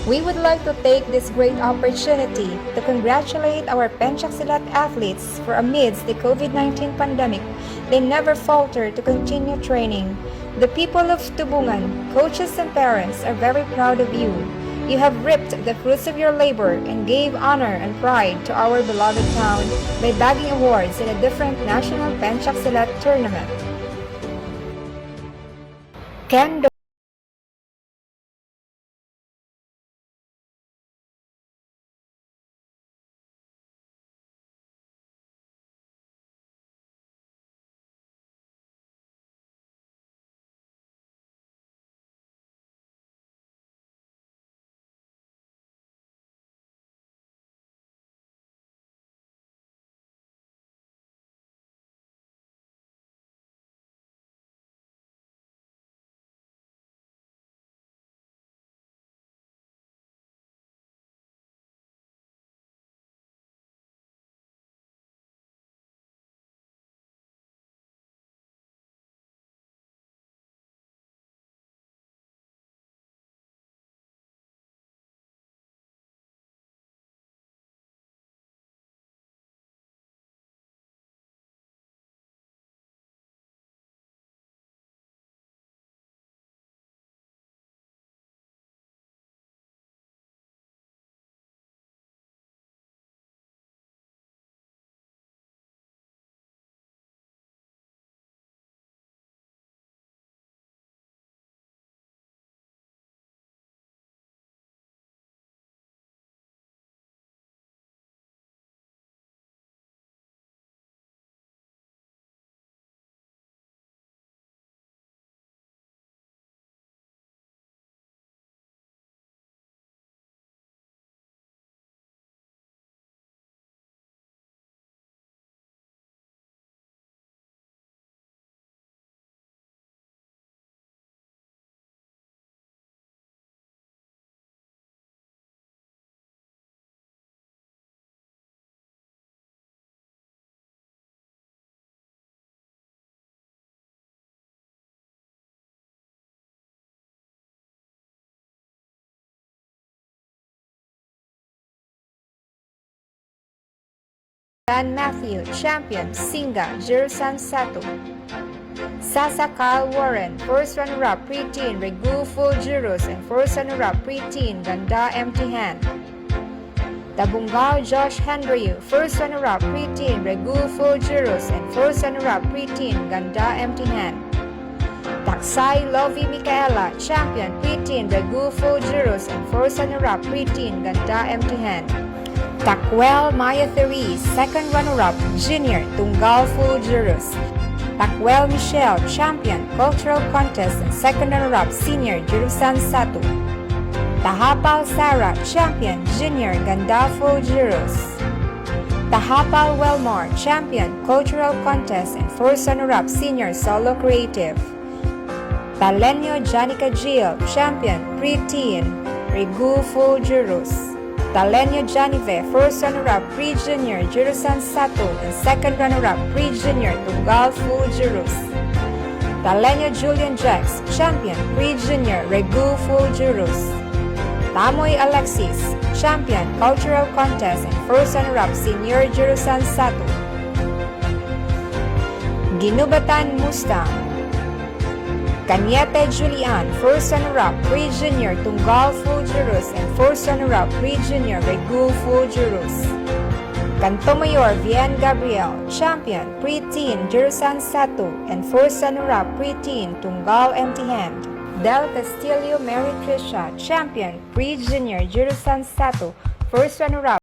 We would like to take this great opportunity to congratulate our Pencak Silat athletes for, amidst the COVID nineteen pandemic, they never falter to continue training. The people of Tubungan, coaches and parents are very proud of you. You have reaped the fruits of your labor and gave honor and pride to our beloved town by bagging awards in a different national Pencak Silat tournament. Ken Dan Matthew, champion, Singa, Jirusan Satu. Sasa Kyle Warren, first runner-up, pre-teen, Regu, full Jirus, and first runner-up, pre-teen, Ganda, empty hand. Tabungao Josh Henryu, first runner-up, pre-teen, Regu, full Jirus, and first runner-up, pre-teen, Ganda, empty hand. Taksay Lovie Micaela, champion, pre-teen, Regu, full Jirus, and first runner-up, pre-teen, Ganda, empty hand. Takwel Maya Therese, second runner-up, junior, Tunggal, full Jirus. Takwel Michelle, champion, cultural contest, and second runner-up, senior, Jirusan Satu. Tahapal Sarah, champion, junior, Ganda, full Jirus. Tahapal Welmar, champion, cultural contest, and first runner-up, senior, solo creative. Talenyo Janica Jill, champion, pre-teen, Regu, full Jirus. Talenyo Janive, first runner-up, pre-junior, Jirusan Satu, and second runner-up, pre-junior, Tunggal, full Jirus. Talenyo Julian Jax, champion, pre-junior, Regu, full Jirus. Tamoy Alexis, champion, cultural contest, and first runner-up, senior, Jirusan Satu. Ginubatan Mustang. Cañete Julian, first runner-up, pre-junior, Tunggal, full Jirus, and first runner-up, pre-junior, Regu, full Jirus. Kanto Mayor Vian Gabriel, champion, pre-teen, Jirusan Satu, and first runner-up, pre-teen, Tunggal, empty hand. Del Castillo Mary Trisha, champion, pre-junior, Jirusan Satu, first runner-up.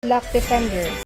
Luck defenders.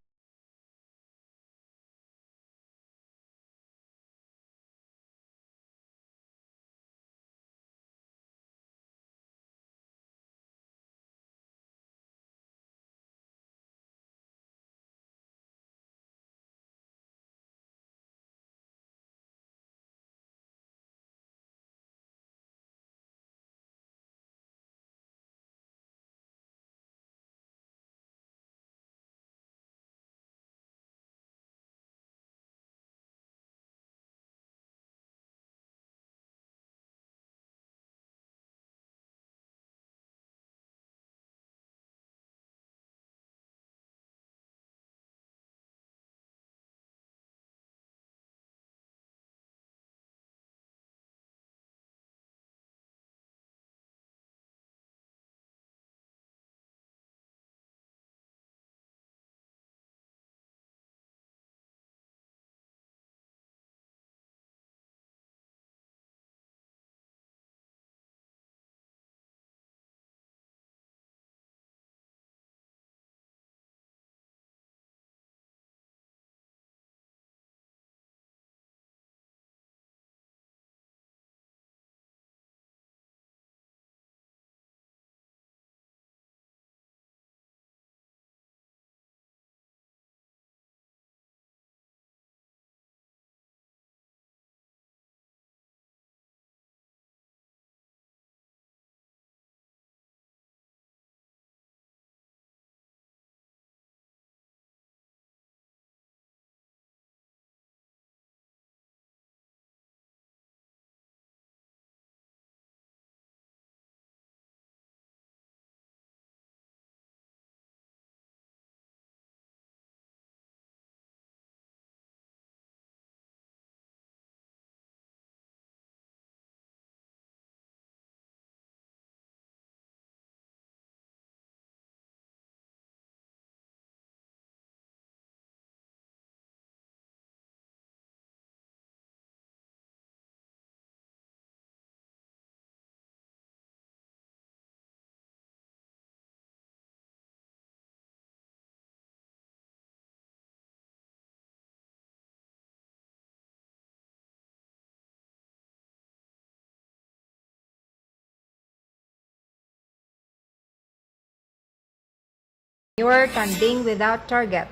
You're standing without target.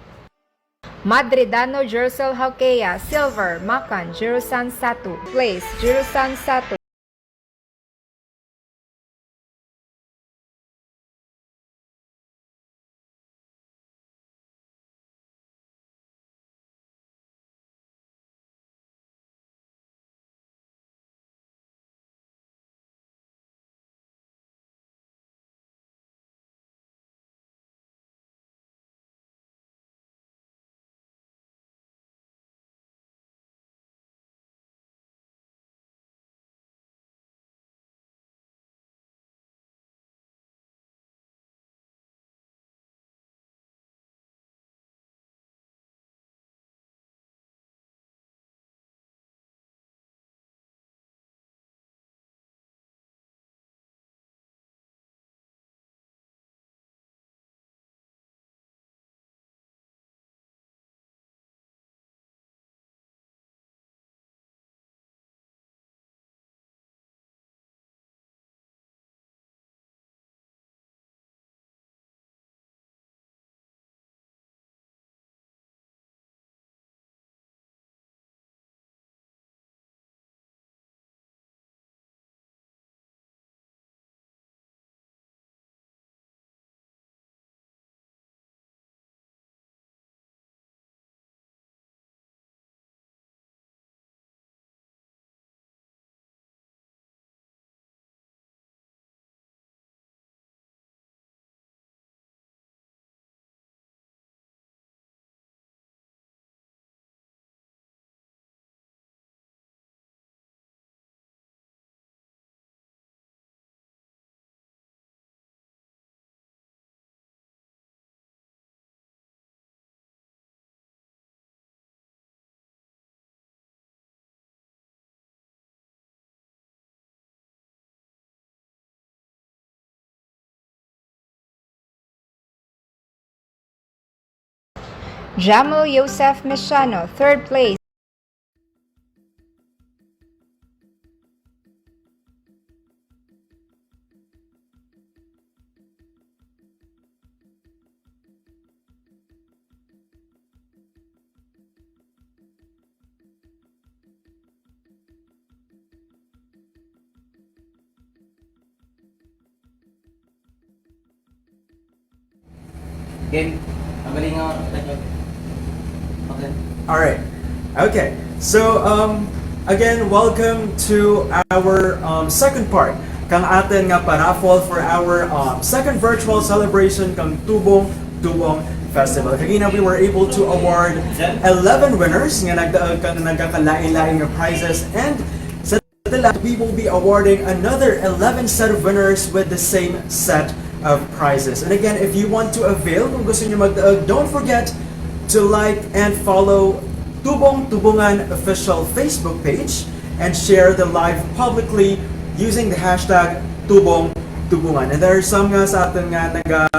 Madridano Jerusel Haukeya, silver, Makan, Jerusan satu. Place, Jerusan satu. Jamil Yosef Mesiano, third place. Game. Ang galing nga, okay. All right. Okay. So, um, again, welcome to our, um, second part kang atun nga paraffle for our, um, second virtual celebration kang Tubong Tubong Festival. Kagina, we were able to award eleven winners nga nagdaug kang nagakalain-lain nga prizes, and sa tulad, we will be awarding another eleven set of winners with the same set of prizes. And again, if you want to avail, kung gusto niyo magdaug, don't forget to like and follow Tubong Tubungan official Facebook page and share the live publicly using the hashtag Tubong Tubungan. And there are some nga sa atun nga naga-,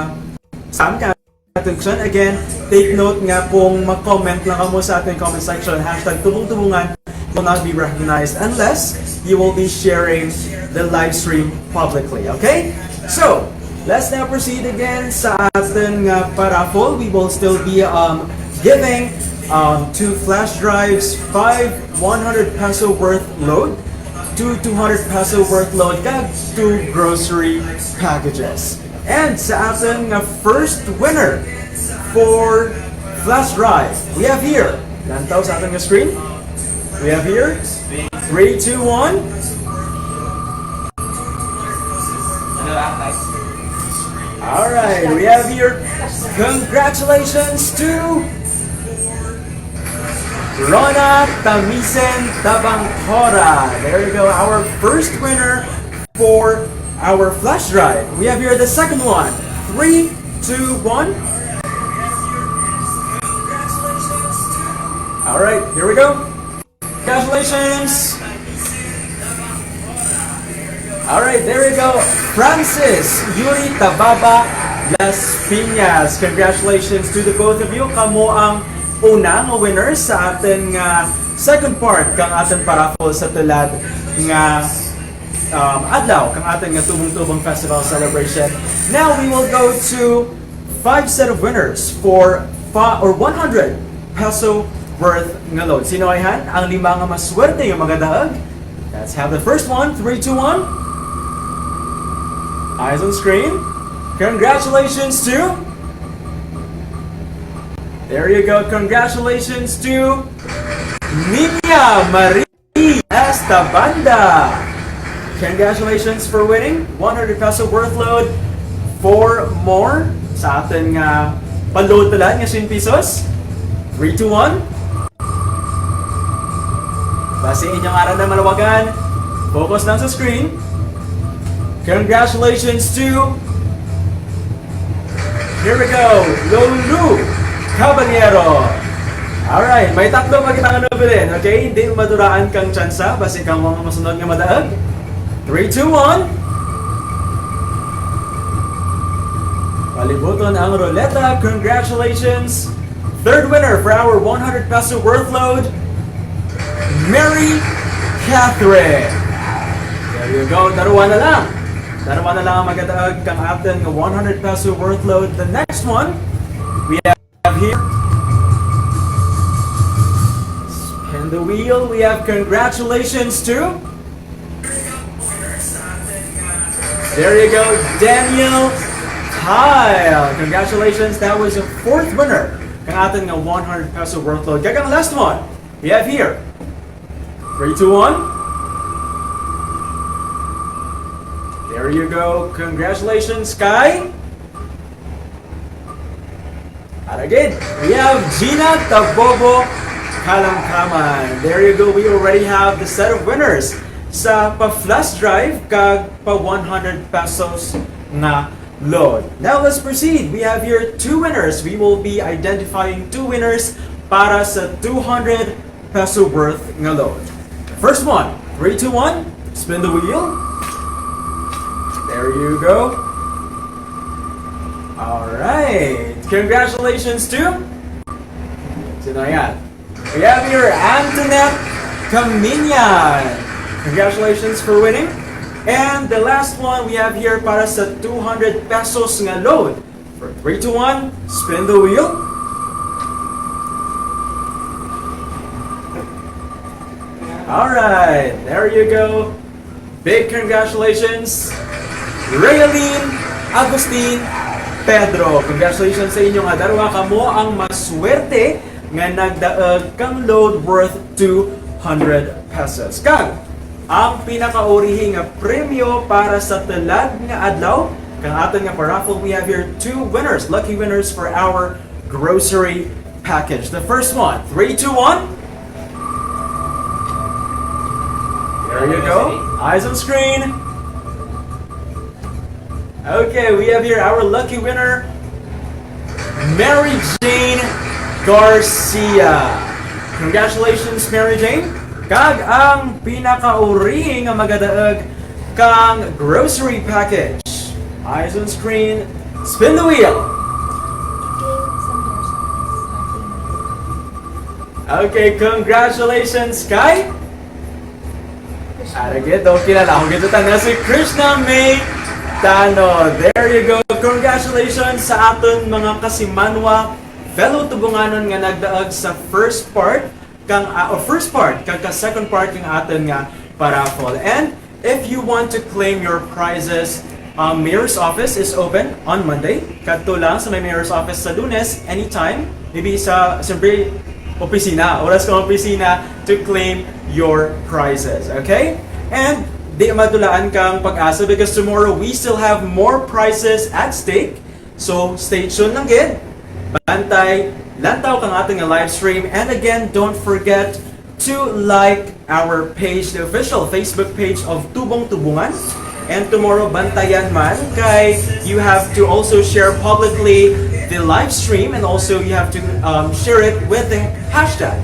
some nga atun section. Again, take note nga kung ma-comment lang kamo sa atun comment section, hashtag Tubong Tubungan, will not be recognized unless you will be sharing the live stream publicly, okay? So, let's now proceed again sa atun nga paraffle. We will still be, um, giving, um, two flash drives, five one hundred peso worth load, two two hundred peso worth load, kag two grocery packages. And sa atun nga first winner for flash drive, we have here, lantaw sa atun nga screen, we have here, three, two, one. All right, we have here, congratulations to Rona Tamisen Tabangcora. There you go, our first winner for our flash drive. We have here the second one. Three, two, one. All right, here we go. Congratulations. All right, there we go. Francis Yuri Tababa Las Piñas. Congratulations to the both of you. Kamo ang una nga winners sa atun nga second part kang atun paraffle sa tulad nga, um, adlaw kang atun nga Tubong Tubong Festival Celebration. Now we will go to five set of winners for fa-, or one hundred peso worth nga load. Sino ayhan ang lima nga maswerte nga magadaug? Let's have the first one. Three, two, one. Eyes on screen. Congratulations to, there you go. Congratulations to Niña Marie Estabanda. Congratulations for winning one hundred peso worth load. Four more sa atun nga pa-load tulad nga singko pesos. Three, two, one. Basi inyo ngaran na malawagan. Focus lang sa screen. Congratulations to, here we go, Lulu Caballero. Alright, may tatlo pa kita nga numeru, okay? Indi maduraan kang tsansa, basi kamo ang masunod nga madaug. Three, two, one. Palibuton ang ruleta. Congratulations. Third winner for our one hundred peso worth load, Mary Catherine. There you go. Darwa na lang. Darwa na lang ang magadaug kang atun nga one hundred peso worth load. The next one, we have here. Spin the wheel. We have congratulations to, there you go, Daniel Kyle. Congratulations, that was a fourth winner kang atun nga one hundred peso worth load. Kag ang last one, we have here. Three, two, one. There you go. Congratulations, Kai. And again, we have Gina Tabobo Kalangkaman. There you go. We already have the set of winners sa pa-flash drive kag pa one hundred pesos nga load. Now let's proceed. We have here two winners. We will be identifying two winners para sa two hundred peso worth nga load. First one, three, two, one, spin the wheel. There you go. All right. Congratulations to Ayan. We have here Antoinette Caminian. Congratulations for winning. And the last one we have here para sa two hundred pesos nga load. For three, two, one, spin the wheel. All right, there you go. Big congratulations, Realin, Agustin, Pedro. Congratulations sa inyo nga darwa, kamo ang maswerte nga nagdaug kang load worth two hundred pesos. Kag ang pinakaurihi nga premyo para sa tulad nga adlaw kang atun nga paraffle, we have here two winners, lucky winners for our grocery package. The first one, three, two, one. There you go. Eyes on screen. Okay, we have here our lucky winner, Mary Jane Garcia. Congratulations, Mary Jane. Kag ang pinakauri nga magadaug kang grocery package. Eyes on screen. Spin the wheel. Okay, congratulations kay Ara gid, okay na lang. Ako gid tana si Krishna May Tano. There you go. Congratulations sa atun mga kasimanwa, fellow Tubonganon nga nagdaug sa first part kang, ah, o first part kag ka second part kang atun nga paraffle. And if you want to claim your prizes, um, Mayor's office is open on Monday. Kadto lang sa may Mayor's office sa Lunes, anytime. Maybe sa, siyempre, opisina, oras kang opisina to claim your prizes, okay? And di madulaan kang PAGASA because tomorrow we still have more prizes at stake. So, stay tuned lang gid. Bantay, lantaw kang atun nga live stream. And again, don't forget to like our page, the official Facebook page of Tubong Tubungan. And tomorrow, bantayan man, kay you have to also share publicly the live stream, and also you have to, um, share it with the hashtag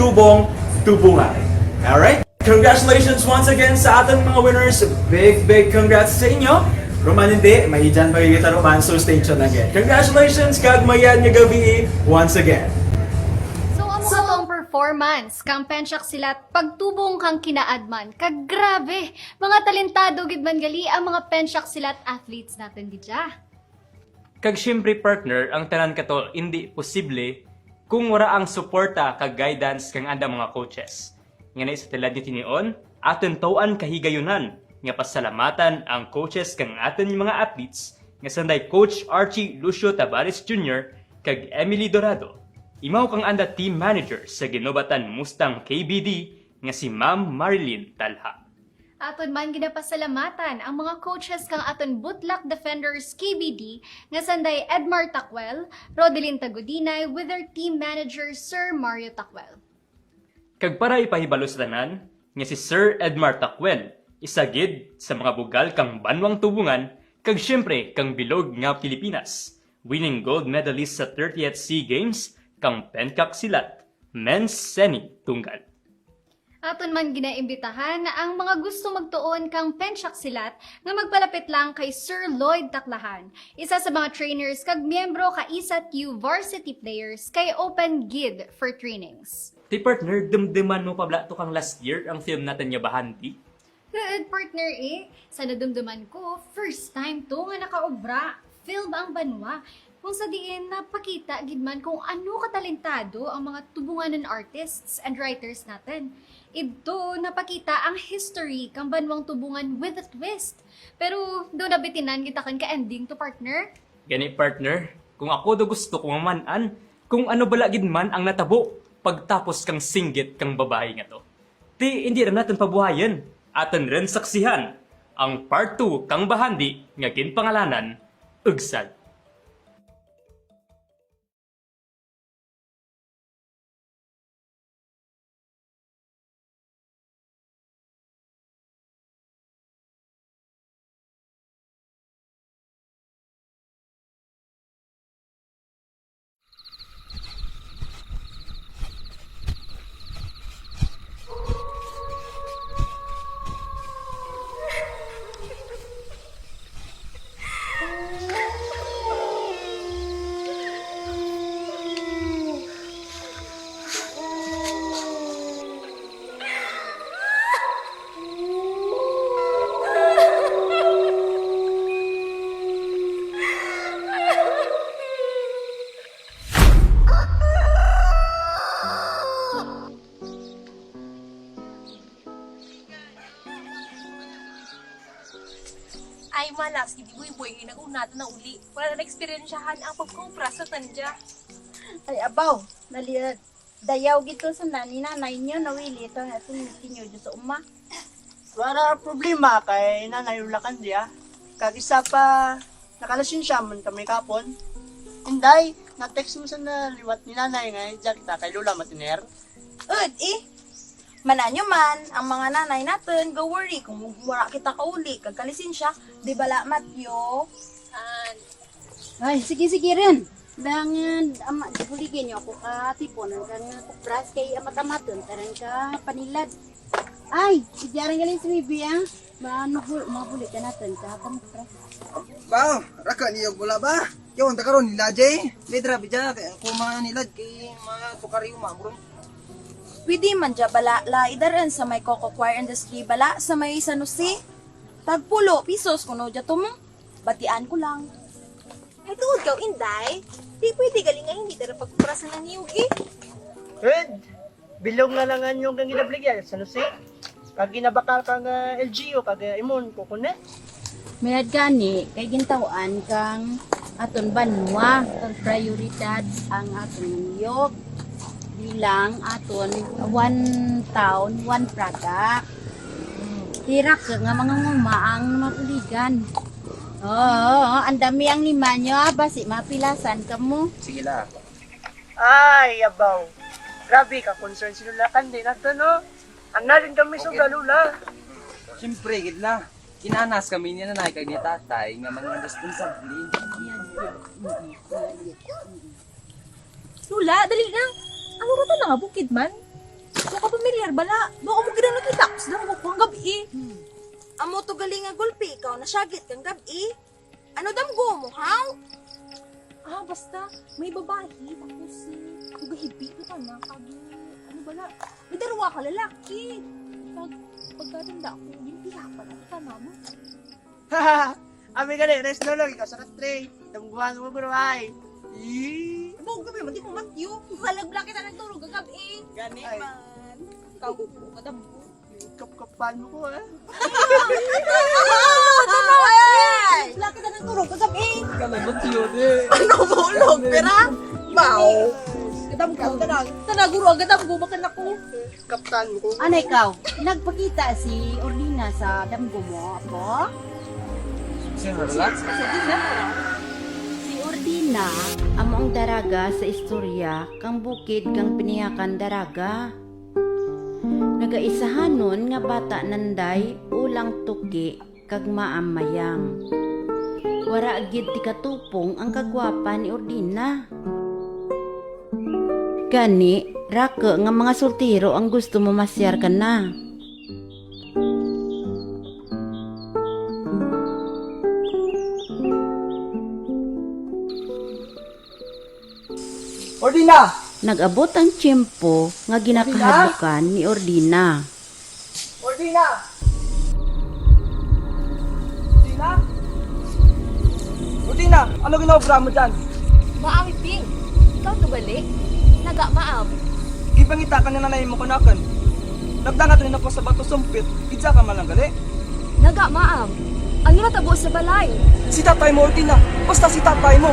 Tubong Tubungan. Alright? Congratulations once again sa atun mga winners. Big, big congrats sa inyo. Ruman indi, may dyan pa kita ruman, so stay tuned again. Congratulations, kag mayad nga gabii once again. So, amo to ang performance kang Pensyak Silat pagtubong kang kinaadman. Kag grabe, mga talentado gid man gali ang mga Pensyak Silat athletes natun didya. Kag siyempre, partner, ang tanan kato indi posible kung wara ang suporta kag guidance kang anda mga coaches. Ngani sa tulad nga tinion, atun taw-an kahigayunan nga pasalamatan ang coaches kang atun mga athletes nga sanday Coach Archie Lucio Tabares Junior kag Emily Dorado. Imaw kang anda team manager sa Guinobatan Mustang K B D nga si Ma'am Marilyn Talha. Atun man ginapasalamatan ang mga coaches kang atun Butlak Defenders K B D nga sanday Edmar Tacuel, Rodelin Tagudinay with their team manager Sir Mario Tacuel. Kag para ipahibalo sa tanan nga si Sir Edmar Tacuel, isa gid sa mga bugal kang banwang Tubongan, kag siyempre kang bilog nga Pilipinas, winning gold medalist sa thirtieth SEA Games kang Pensyak Silat, men's semi tunggal. Atun man ginaimbitahan ang mga gusto magtuon kang Pensyak Silat nga magpalapit lang kay Sir Lloyd Taklahan, isa sa mga trainers kag miyembro ka ISAT-U varsity players, kay open gid for trainings. Ti partner, dumduman mo pa bala to kang last year ang film natun nga Bahandi? Huud, partner, eh. Sa nadumduman ko, first time to nga nakaobra, film ang banwa. Kung sa diin, napakita gid man kung ano katalentado ang mga Tubonganon artists and writers natun. Idto, napakita ang history kang banwang Tubongan with a twist. Pero, daw nabitinan gid takun ka ending to, partner? Gani, partner, kung ako daw gusto ko maman-an kung ano bala gid man ang natabo pagtapos kang singgit kang babayi nga to. Ti indi ra natun pabuhayun, atun run saksihan ang part two kang Bahandi nga ginpangalanan Ugsad. Sige, Boy Boy, nag-una tana uli. Wara na naeksperyensyahan ang pagkupras sa tandya. Ay, abaw, nali-, dayaw gid to sanda ni nanay nyo, nawili to nga atun tinyo dyan sa uma. Wara problema kay nanay Lola Candia. Kag isa pa, nakalisensya man kami kahapon. Inday, na-text mo sanda liwat ni nanay nga dya kita kay Lola Matiner? Ud, eh. Man-an nyo man, ang mga nanay natun, ga-worry kung wara kita kauli kag kalisensya, di bala, Matthew? Ay, sige, sige run. Dangan, ama, di buligi nyo ako katipon kang kupras kay amat-amaton ta run ka panilad. Ay, idya run gali si Bibi, ah. Manubul, mabuli ka natun ka pangupras. Ba, raka niyo gula ba? Yaon ta karon nila, Jay. May drabi dya, kay ako manilad kay matukar yung mamron. Pwede man dya bala, la, idar-an sa may Coco Coir Industry bala, sa may San Jose. Tag pulo pisos kuno dya to mo. Batian ko lang. Ay, tuod kaw, Inday. Di pwede gali nga hindi ta ra pagkuprasan ang niyog, eh. Red, bilog na lang ang inyong kang ginabligyan sa San Jose. Kag ginabakal kang, ah, L G U, kag, ah, imon ko kuno. Mayad gani, kay gintaw-an kang atun banwa, atun prioridad ang atun niyog. Bilang atun one town, one product. Tira ka nga mga nguma ang mabuligan. Oo, oo, andami ang lima nyo, ah, basi mapilasan kamo. Sige la. Ay, abaw. Grabe ka concern si Lola Candia natun, no? Ang nalin kami sa Lola. Siyempre, gid la. Gin-anas kami ni nanay kag ni tatay nga mga responsable. Lola, dali na. Ano ra tana nga bukid man? Daw ka pamilyar bala. Daw amo gid ang nakita ko sa damgo ko kang gab-i. Amo to gali nga gulpi ikaw nasyagit kang gab-i. Ano damgo mo, haw? Ah, basta, may babayi, tapos, eh, nagahibi to tana, kag, ano bala, may darwa ka lalaki. Kag, pagkatanda ko, ginpiyapan na to tana mo. Ami gali, rest no lang, ikaw sa katre. Damguhan mo, guro, ay. Ih. Bog kami, mati mo, Matthew. Wala bala kita nagturog kagab-i. Gani man. Ikaw, kadamgo. Kap-kapan mo ko, eh. Ay! Wala kita nagturog kagab-i. Kala mo, tiyo, eh. Ano mo, ulog, pera? Baw. Gadamgo, tana. Tana, guro, gadamgo, baka na ko. Kaptan mo ko. Ano ikaw? Nagpakita si Ordina sa damgo mo, apo? Sino, relax? Si Ordina, amo ang daraga sa istorya kang bukid kang Piniakan Daraga. Nagaisahanon nga bata nanday, ulang Tuki kag Maam Mayang. Wara gid ti katupong ang kagwapa ni Ordina. Gani, raku nga mga soltero ang gusto mamasyar kana. Ordina! Nag-abot ang tiyempo nga ginakahadlokan ni Ordina. Ordina! Ordina! Ordina! Ano ginaobra mo dyan? Maam, Iping. Ikaw to gali? Naga, Maam? Gipangita ka ni nanay mo kanakun. Nagdangat rin ako sa bato sumpit. Gidya ka man lang gali? Naga, Maam. Ano natabo sa balay? Si tatay mo, Ordina. Basta si tatay mo.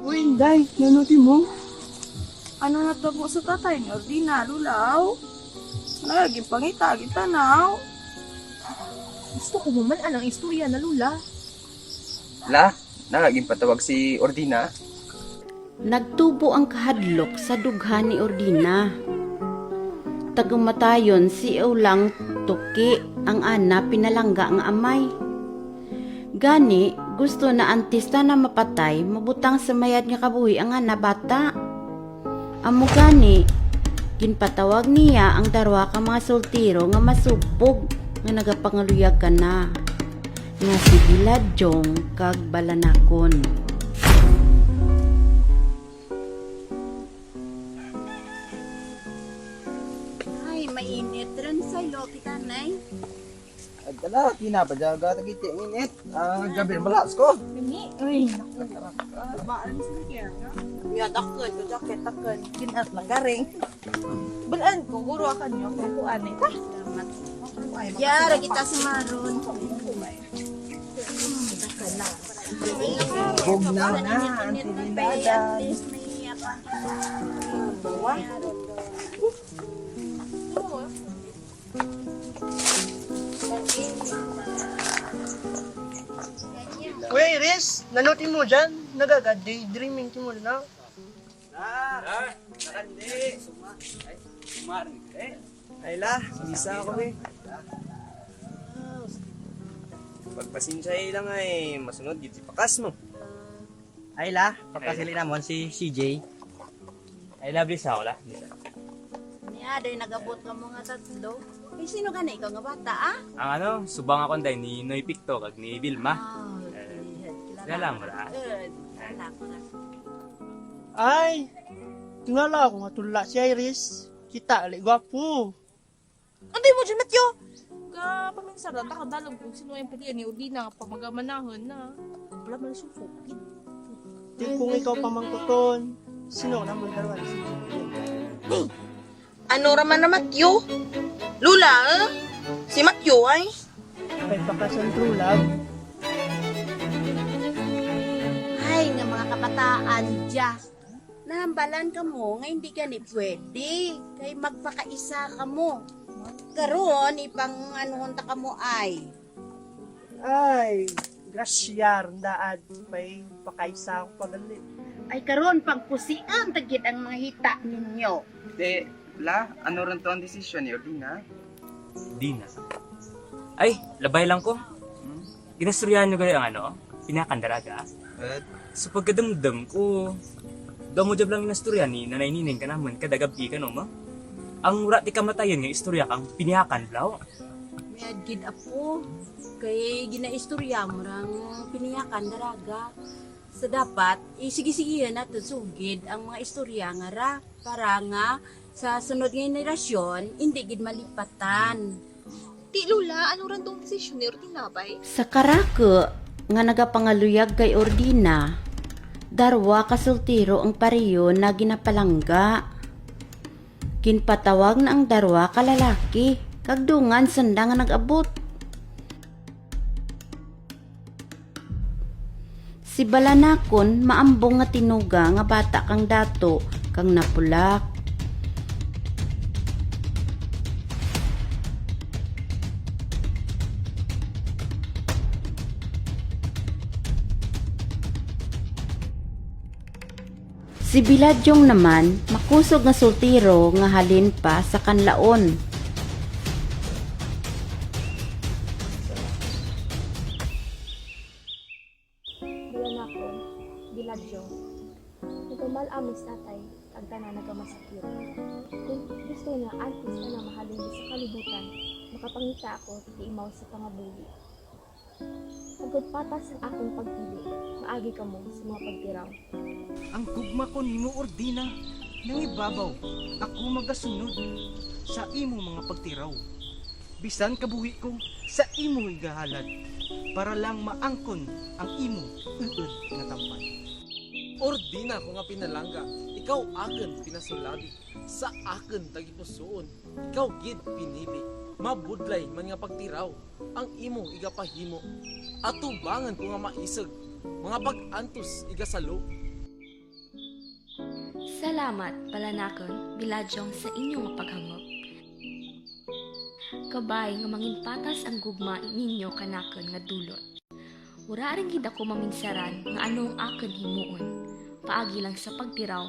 Uy, Inday, nano ti mo? Ano natabo sa tatay ni Ordina, Lola, aw? Wara ginpangita gid tana, aw. Gusto ko maman-an ang istorya na, Lola. La, wara ginpatawag si Ordina? Nagtubo ang kahadlok sa dughan ni Ordina. Tagumatayon si Ulang Tuki ang ana pinalangga nga amay. Gani, gusto na antes tana mapatay, mabutang sa mayad nga kabuhi ang ana bata. Amo gani, ginpatawag niya ang darwa ka mga soltero nga masugbog nga nagapangaluyag kana, nga si Biladyong kag Balanakon. Ay, mainit run sa ilo kita, Nay. Ay, dala, tinapa dyan, gata kiti, init. Ah, gabi, malas ko. Ini, uy, naku. Baan sa kaya? Yan, takun, ko jacket, takun. Kinat lang, garing. Balaan ko, guro, akan nyo, kung kuan, eh, ta? Yara kita si Maron. Bugnaw na, ang tiniladan. Uy, Iris, nano timo dyan? Nagaga-daydreaming timo dyan, ah. Ah, hindi. Ay, Mar, eh. Ay la, bisa ako, eh. Pagpasensya lang ay masunod gid si pakas mo. Ay la, pagpasili namon si C J. Ay la, bisa ako la. Bisa. Niya, day nag-abot kamo nga tatlo. Ay, sino gani ikaw nga bata, ah? Ang ano, subang ako, day, ni Noy Picto kag ni Vilma. Ah, okay. Eh, kilala ko ra. Good. Kilala ko ra. Ay, tingala ako nga tula si Iris. Kita gali gwapo. Anday mo dyan, Matyo? Ka, paminsaran ta, kadalog kung sino ang pilihan ni Odina, pamaga-manahon na. Wala man suko. Di kung ikaw pamangkuton, sino ka naman dalawa? Ano ra man na Matyo? Lula, eh? Si Matyo, ay? Kay pakasan true love. Ay, nga mga kabataan dya. Nahambalan kamo nga hindi gani pwede. Kay magpakaisa kamo. Karon, ipang-anuhon ta kamo ay. Ay, grasya, daad, pay pakaisa ako pagali. Ay, karon, pangkusian ta gid ang mga hita ninyo. Te, la, ano ran to ang desisyon ni Odina? Dina. Ay, labay lang ko. Hmm? Ginastoryahan nyo gali ang ano, Pinayakan Daraga? Eh? So pagkadumdum ko, daw mo jab lang ginastoryahan ni Nanay Nining kanamun kada gab-i kano mo? Ang wara ti kamatayon nga istorya kang Pinayakan, blaw. Mayad gid, apo. Kay ginaistorya mo rang Pinayakan Daraga. Sa dapat, isigi-sigihan natun sugid ang mga istorya nga ra, para nga sa sunod nga henerasyon, indi gid malipatan. Ti, Lola, ano ran tong desisyon ni Ordina, bay? Sa karaku nga nagapangaluyag kay Ordina, darwa ka soltero ang pareho na ginapalangga. Ginpatawag na ang darwa ka lalaki, kag dungan sanda nga nag-abot. Si Balanakon, maambong nga tinuga nga bata kang dato kang napulak. Si Biladyong naman, makusog nga soltero nga halin pa sa kanlaon. Bilanakon, Biladyong. Nagmamahal ako si tatay, kag tana nagamasakit. Kon gusto niya, antes tana mahalin sa kalibutan, makapangita ako ti imaw sa pangabuhi. Agud patas ang akun pagpili, maagi kamo sa mga pagtiraw. Ang gugma ko nimo, Ordina, nangibabaw, ako magasunod sa imo mga pagtiraw. Bisan kabuhi ko sa imo igahalad, para lang maangkon ang imo uod nga tampan. Ordina ko nga pinalangga, ikaw akun pinasulabi, sa akun tagipusuon, ikaw gid pinili. Mabudlay man nga pagtiraw, ang imo igapahimo. Atubangan ko nga maisug, mga pag-antos igasalo. Salamat, Balanakon, Biladyong sa inyo nga paghangop. Kabay nga mangin patas ang gugma ninyo kanakun nga dulot. Wara run gid ako maminsaran nga ano ang akun himuon. Paagi lang sa pagtiraw,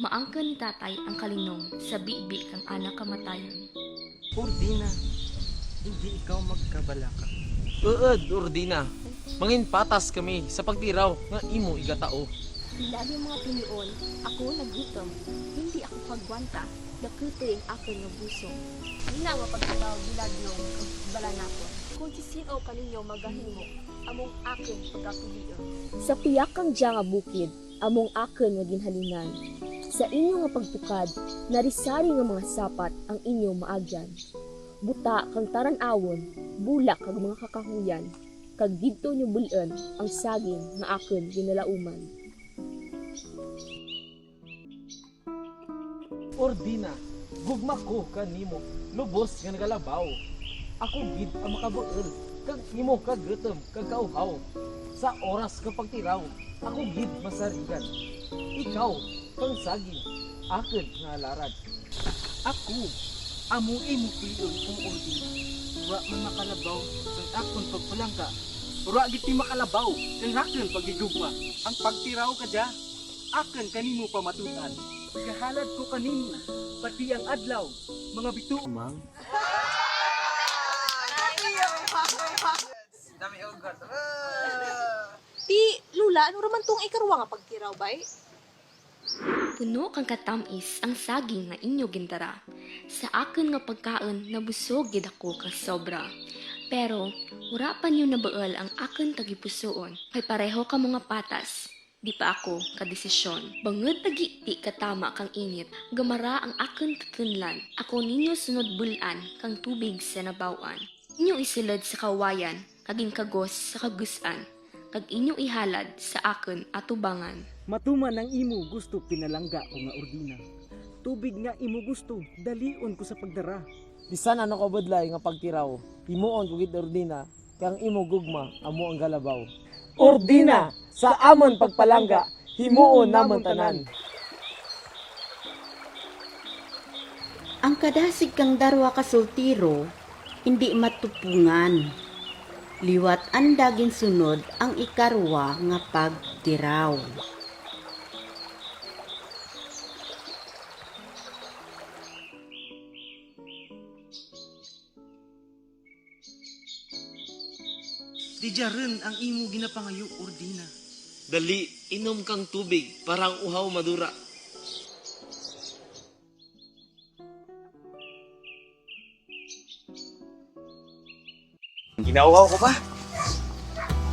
maangkon ni tatay ang kalinong sa bibi kang ana kamatayon. Ordina, indi ikaw magkabalaka. Uod, Ordina. Mangin patas kami sa pagtiraw nga imo igatao. Bilang yung mga pinuon, ako nagutom. Hindi ako kagwanta, nakutoy ang akun nga busong. Ina nga pagtiraw, Biladyong, kag Balanakon. Kon si sin-o kaninyo magahimo, among akun pagapilion. Sa piyakang dya nga bukid, among akun nga ginhalinan. Sa inyo nga pagtukad, narisari nga mga sapat ang inyo maagyan. Buta kang taran-awon, bulak kag mga kakahuyan, kag didto nyo bul-un ang saging nga akun ginalauman. Ordina, gugma ko kanimo, lubos nga nagalabaw. Ako gid ang makabuul kang imo kagutom kag kauhaw. Sa oras kang pagtiraw, ako gid masarigan. Ikaw kang saging, akun nga alaran. Ako, amo imo pilion, O Ordina. Wara man makalabaw kang akun pagpalangga. Wara gid ti makalabaw kang akun paghigugma. Ang pagtiraw kadya, akun kanimo pamatud-an. Gahalad ko kanimo, pati ang adlaw, mga bituon. Mang. Dami ugat. Ti, Lola, ano ra man tong ikarwa nga pagtiraw, bay? Puno kang katam-is ang saging nga inyo gindara. Sa akun nga pagkaun, nabusog gid ako kang sobra. Pero, wara pa ninyo nabuul ang akun tagipusuon, kay pareho kamo nga patas. Di pa ako kadesisyon. Bangud tagi ti katama kang init, gamara ang akun tutunlan. Ako ninyo sunod bul-an kang tubig sa nabaw-an. Inyo isulud sa kawayan, kag ingkagos sa kagus-an, kag inyo ihalad sa akun atubangan. Matuman ang imo gusto, pinalangga ko nga Ordina. Tubig nga imo gusto, dalion ko sa pagdara. Bisan ano ka budlay nga pagtiraw, himuon ko gid Ordina, kay ang imo gugma, amo ang galabaw. Ordina, sa amun pagpalangga, himuon namun tanan. Ang kadasig kang darwa ka sultiro, indi matupungan. Liwat anda ginsunod ang ikarwa nga pagtiraw. Didya run ang imo ginapangayo, Ordina. Dali, inom kang tubig, para ang uhaw madura. Ginauhaw ko pa.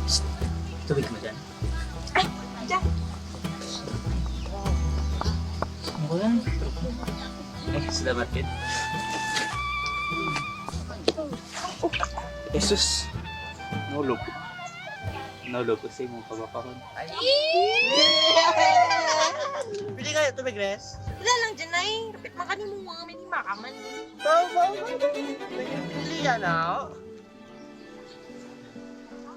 Psst, tubig mo dyan. Ay, dyan. Ano ko yan? Eh, salamat, Pit. Jesus. Nahulog. Nahulog ko sa imong pagpapakon. Ay. Pwede kaya tubig, Res? Wala lang dyan, ay. Kapit man kanimo, mga may lima ka man. Wow, wow, wow. Pwede pilihan, ah.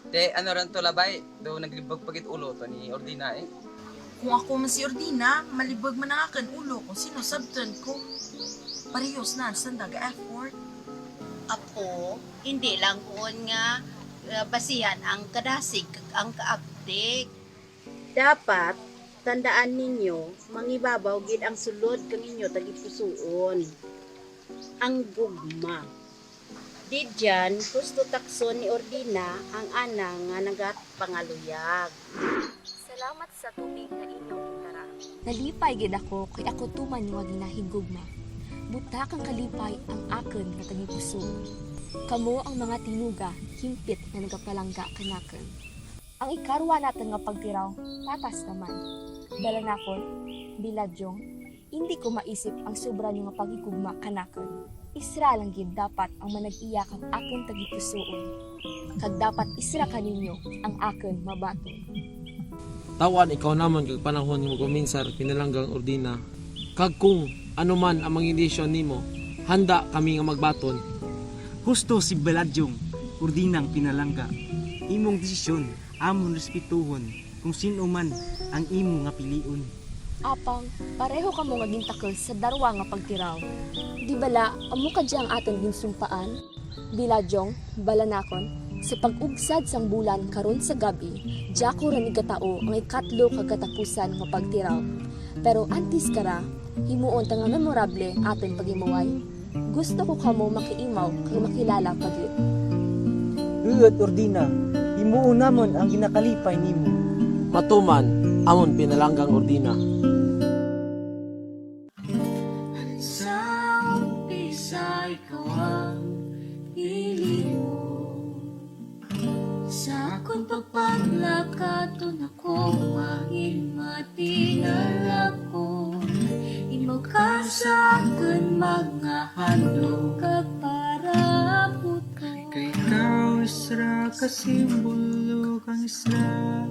Te, ano ran to, Labay? Daw naglibog pa gid ulo to ni Ordina, eh. Kung ako man si Ordina, malibog man ang akun ulo kung sin-o sabton ko. Parehas na sanda ga-effort. Ako, indi lang kuon nga, ah, basihan ang kadasig kag ang kaabtik. Dapat tandaan ninyo, mangibabaw gid ang sulod kang inyo tagipusuon. Ang gugma. Di dyan, husto takson ni Ordina ang ana nga nagapangaluyag. Salamat sa tubig nga inyong gindara. Nalipay gid ako kay ako tuman nga ginahigugma. Buta kang kalipay ang akun nga tagipusuon. Kamo ang mga tinuga, himpit nga nagapalangga kanakun. Ang ikarwa natun nga pagtiraw, patas naman. Balanakon, Biladyong, indi ko maisip ang sobra ninyo nga paghigugma kanakun. Isra lang gid dapat ang manag-iya kang akun tagipusuon. Kag dapat isra kaninyo ang akun mabaton. Taw-an ikaw namun kag panahon nga magpaminsar, pinalanggang Ordina. Kag kung ano man ang maging desisyon nimo, handa kami nga magbaton. Husto si Baladyong, Ordinang pinalangga. Imong desisyon, amun respetohon kung sin-o man ang imo nga pilion. Apang, pareho kamo nga gintakus sa darwa nga pagtiraw. Di bala, amo kadya ang atun ginsumpaan? Biladyong, Balanakon, sa pag-ugsad sang bulan karon sa gab-i, dya ko run igatao ang ikatlo kag katapusan nga pagtiraw. Pero antes kara, himuon ta nga memorable atun pag-imuway. Gusto ko kamo makiimaw kag makilala pa gid. Uut, Ordina, himuon namun ang ginakalipay nimo. Matuman, amun pinalanggang Ordina. Sa umpisa ikaw ang pili ko. Sa akun pagpanglakad, dun ako mangin matinarapon. Imo ka sa akun mga handog kag para Simbolo kang Isra,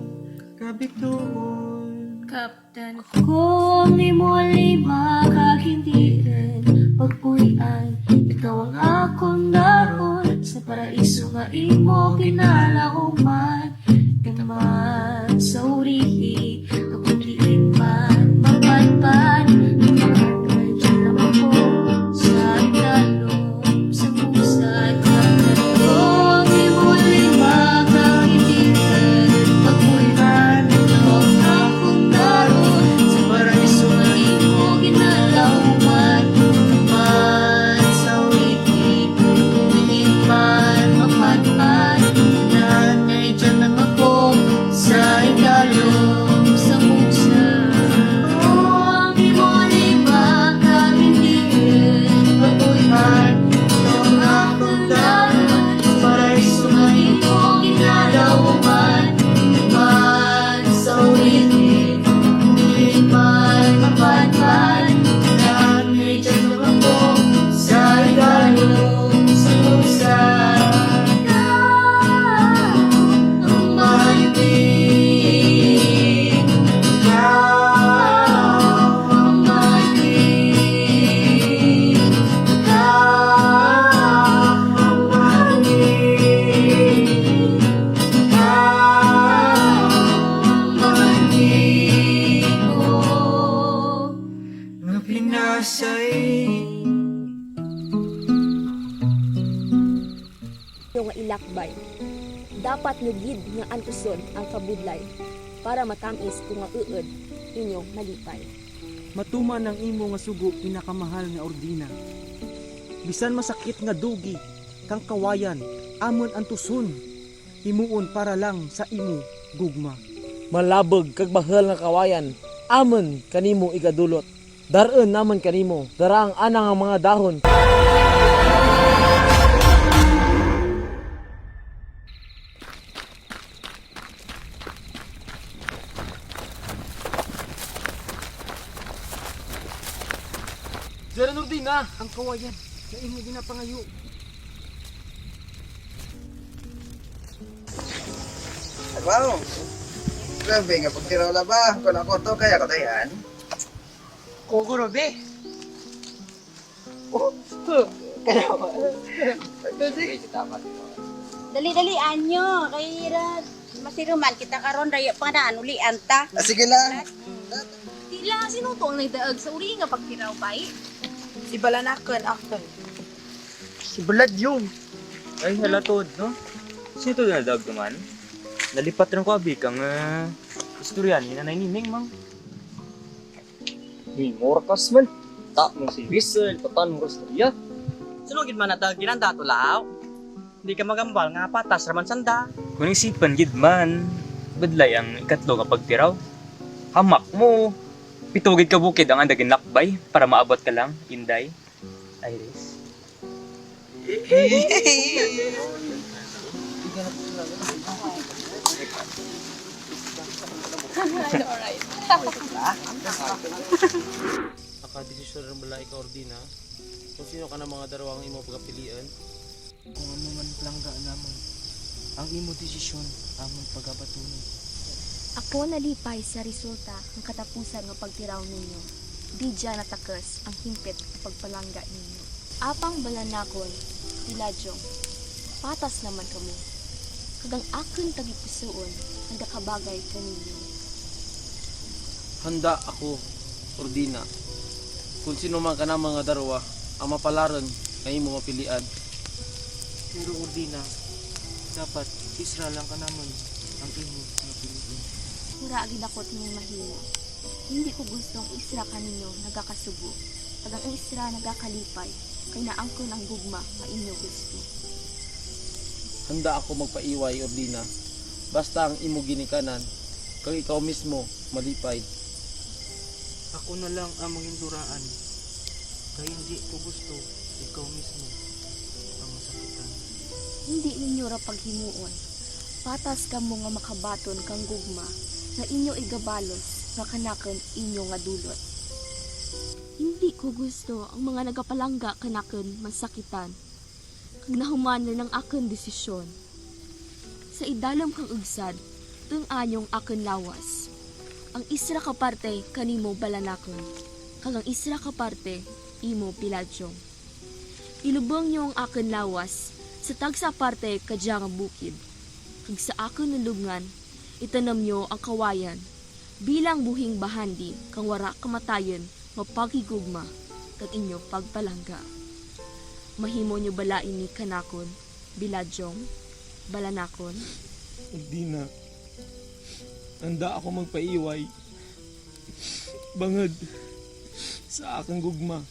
kabituon. Kaptan ko ang imo lima, kag indi run pagpuy-an. Ikaw ang akon darhon sa paraiso nga imo ginalauman. Gid man sa urihi, kakundiin man mapadpad, ang mga dyan lamang ko sa idalom. Nga ilakbay. Dapat nyo gid nga antuson ang kabudlay, para matam-is ko nga uod inyo malipay. Matuman ang imo nga sugo, pinakamahal nga Ordina. Bisan masakit nga dugi kang kawayan, amun antuson. Himuon para lang sa imo gugma. Malabug kag bahul nga kawayan, amun kanimo igadulot. Dar-un namun kanimo, dara ang ana nga mga dahon. Dara, Ordina, ang kawayan nga imo ginapangayo. Wow! Grabe nga pagtiraw la ba? Kon ako to, kaya ko to yan. Kogoro, be. Oh, kaya ko. Dali, dali, anyo. Kay ra, masiruman kita karon, dayo pa nga ulian ta. Ah, sige lang. Tila, sin-o to ang nagdaug sa uri nga pagtiraw, bay? Si Balanakun, akun. Si Baladyong. Ay, hala, tuod, no? Sin-o to nagdaug man? Nalipat run ko abi kang, ah, istorya ni Nanay Nining, mang. Uy, mura kas man. Ta mo si Rizal, patan mo istorya. Sin-o gid man nagdaug, ginanda to, law? Indi ka magambal nga patas ra man sanda. Kon isipan gid man, budlay ang ikatlo nga pagtiraw. Hamak mo, pito gid ka bukid ang anda ginlakbay para maabot ka lang, Inday Iris. Alright. Nakadesisyon run bala ikaw, Ordina, kon sin-o kana mga darwa ang imo pagapiliun? Kon amo man palangga namun, ang imo desisyon, amun pagabatunon. Ako nalipay sa resulta kang katapusan nga pagtiraw ninyo. Di dya natakus ang himpit nga pagpalangga ninyo. Apang Balanakun, Baladyong, patas naman kamo, kag ang akun tagipusuon nagakabagay kaninyo. Handa ako, Ordina, kon sin-o man kana mga darwa ang mapalarun nga imo mapilian. Pero, Ordina, dapat isra lang kanamun ang imo nga pilion. Wara gid ako ti mahimo. Indi ko gusto ang isra kaninyo nagakasubo, kag ang isra nagakalipay, kay naangkon ang gugma nga inyo gusto. Handa ako magpaiway, Ordina, basta ang imo ginikanan kag ikaw mismo malipay. Ako na lang ang manginduraan, kay indi ko gusto ikaw mismo ang masakitan. Indi ninyo ra paghimuon. Patas kamo nga makabaton kang gugma nga inyo igabalos nga kanakun inyo nga dulot. Indi ko gusto ang mga nagapalangga kanakun masakitan. Kag nahuman run ang akun desisyon. Sa idalum kang ugsad, tun-an nyo ang akun lawas. Ang isra ka parte kanimo balanakun, kag ang isra ka parte imo biladyong. Ilubung nyo ang akun lawas sa tagsa parte kadya nga bukid, kag sa akun lulubngan itanum nyo ang kawayan bilang buhing bahandi kang wara kamatayun nga paghigugma kag inyo pagpalangga. Mahimo nyo bala ini kanakun, biladyong, balanakun? Urdina, handa ako magpaiway bangud sa akun gugma.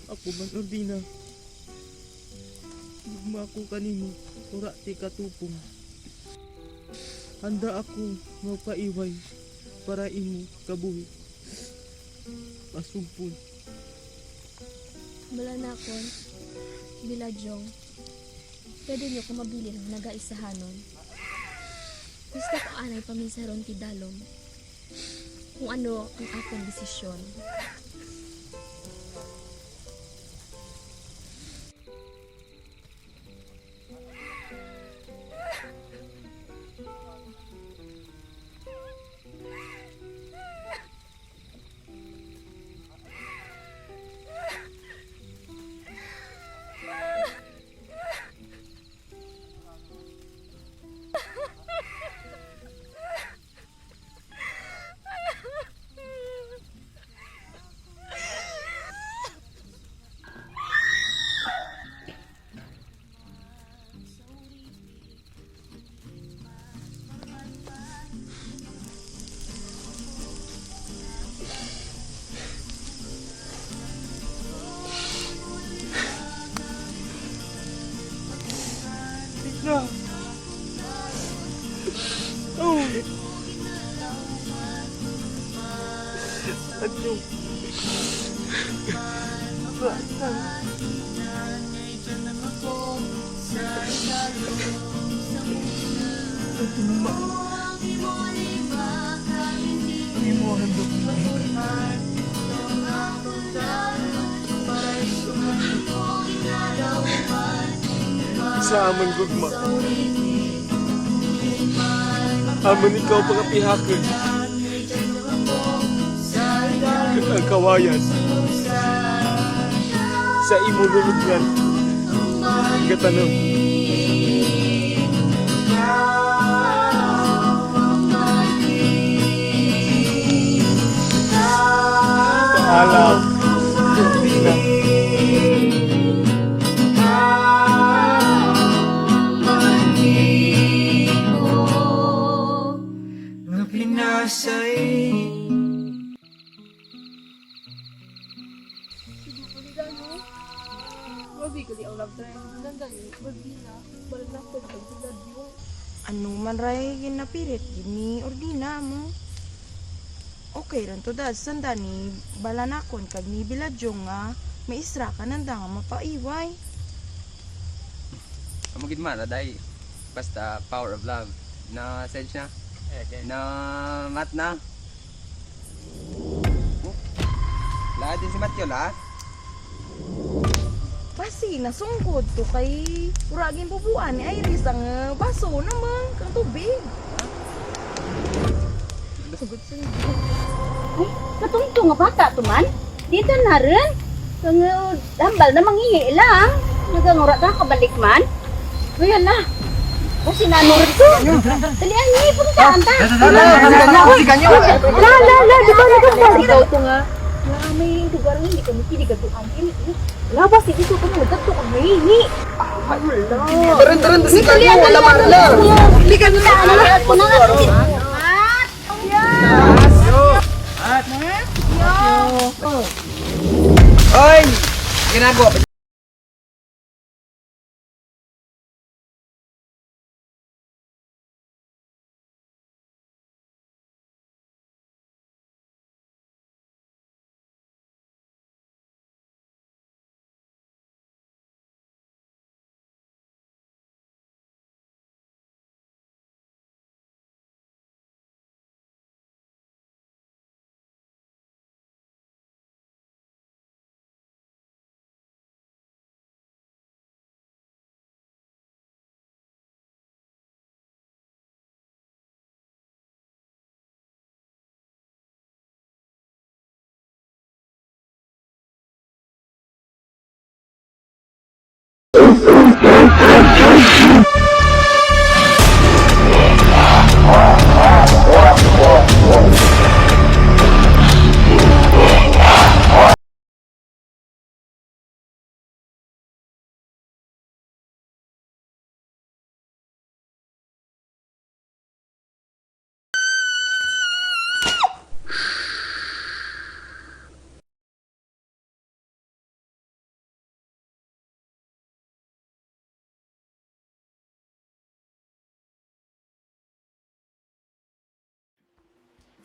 Ako man, Urdina, gugma ako kanimo, wara ti katupong. Handa ako magpaiway para imo kabuhi. Masumpol. Balanakun, biladyong, pwede nyo ko mabilin nga nagaisahanon. Gusto ko anay paminsarun ti dalum kung ano ang akun desisyon. Ina. Oh. Ano? Sa amun gugma, amun ikaw pagapihakun. Kag ang kawayan sa imo lulubngan gatanum. Paalam. Urdina. Nga pinasay. Sige, kuligan mo. Grabe, gali ang love triangle. Nanda ni, Urdina, balanakun kag biladyong. Ano man ray ginapilit gid ni Urdina mo? Okay run to, dad, sanda ni balanakun kag ni biladyong nga maisra ka nanda nga mapaiway. Amo gid man ra, day. Basta power of love. Na, Sej na. Eh, okay. Na, Mat na. Oh. Laa din si Matthew, la? Basi, nasunggod to kay wara ginbubuan ni Iris ang, eh, baso naman kang tubig. Ay, katungtong nga bata to man. Dito na rin. Kang, uh, hambal na mangihi lang. Nagang wara ta kabalik man. Ayan na. O, si Nano rin to. Dali, ay, punta, anta. Dali, dali, dali, dali, dali. La, la, la, di ba, di ba, ikaw to nga. Wala, may lugar nga, hindi kami pinigaduan. Wala ba, sige, suko mo, dagto ka, may, ni. Taran, taran, si Kanyo, wala man lang. Hindi kami na, ano, ano, ano. Oy! Ginagawa pa.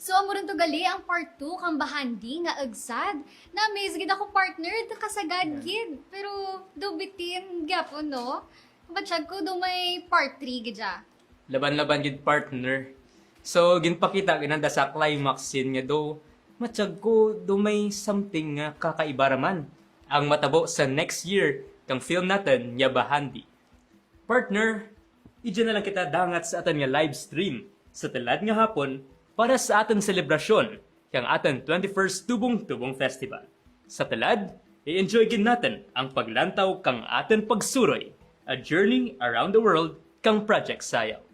So, amo run to gali ang part two kang Bahandi nga Agsad. Na-amaze gid ako, partner, kasagad gid. Pero daw bitin gyapon, no? Matyag ko daw may part three gid dya. Laban-laban gid, partner. So, ginpakita gid nanda sa climax scene nga daw, matyag ko daw may something nga kakaiba ra man ang matabo sa next year kang film natun nga Bahandi. Partner, idya na lang kita dangat sa atun nga live stream sa tulad nga hapon para sa atun selebrasyon kang atun twenty-first Tubong-Tubong Festival. Sa tulad, i-enjoy gid natun ang paglantaw kang atun pagsuroy, A Journey Around the World kang Project Sayaw.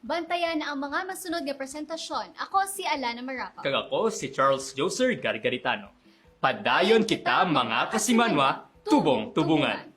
Bantayan ang mga masunod nga presentasyon. Ako si Alana Marapa. Kag ako si Charles Joser Gargaritano. Padayon kita, mga kasimanwa, tubong-tubungan.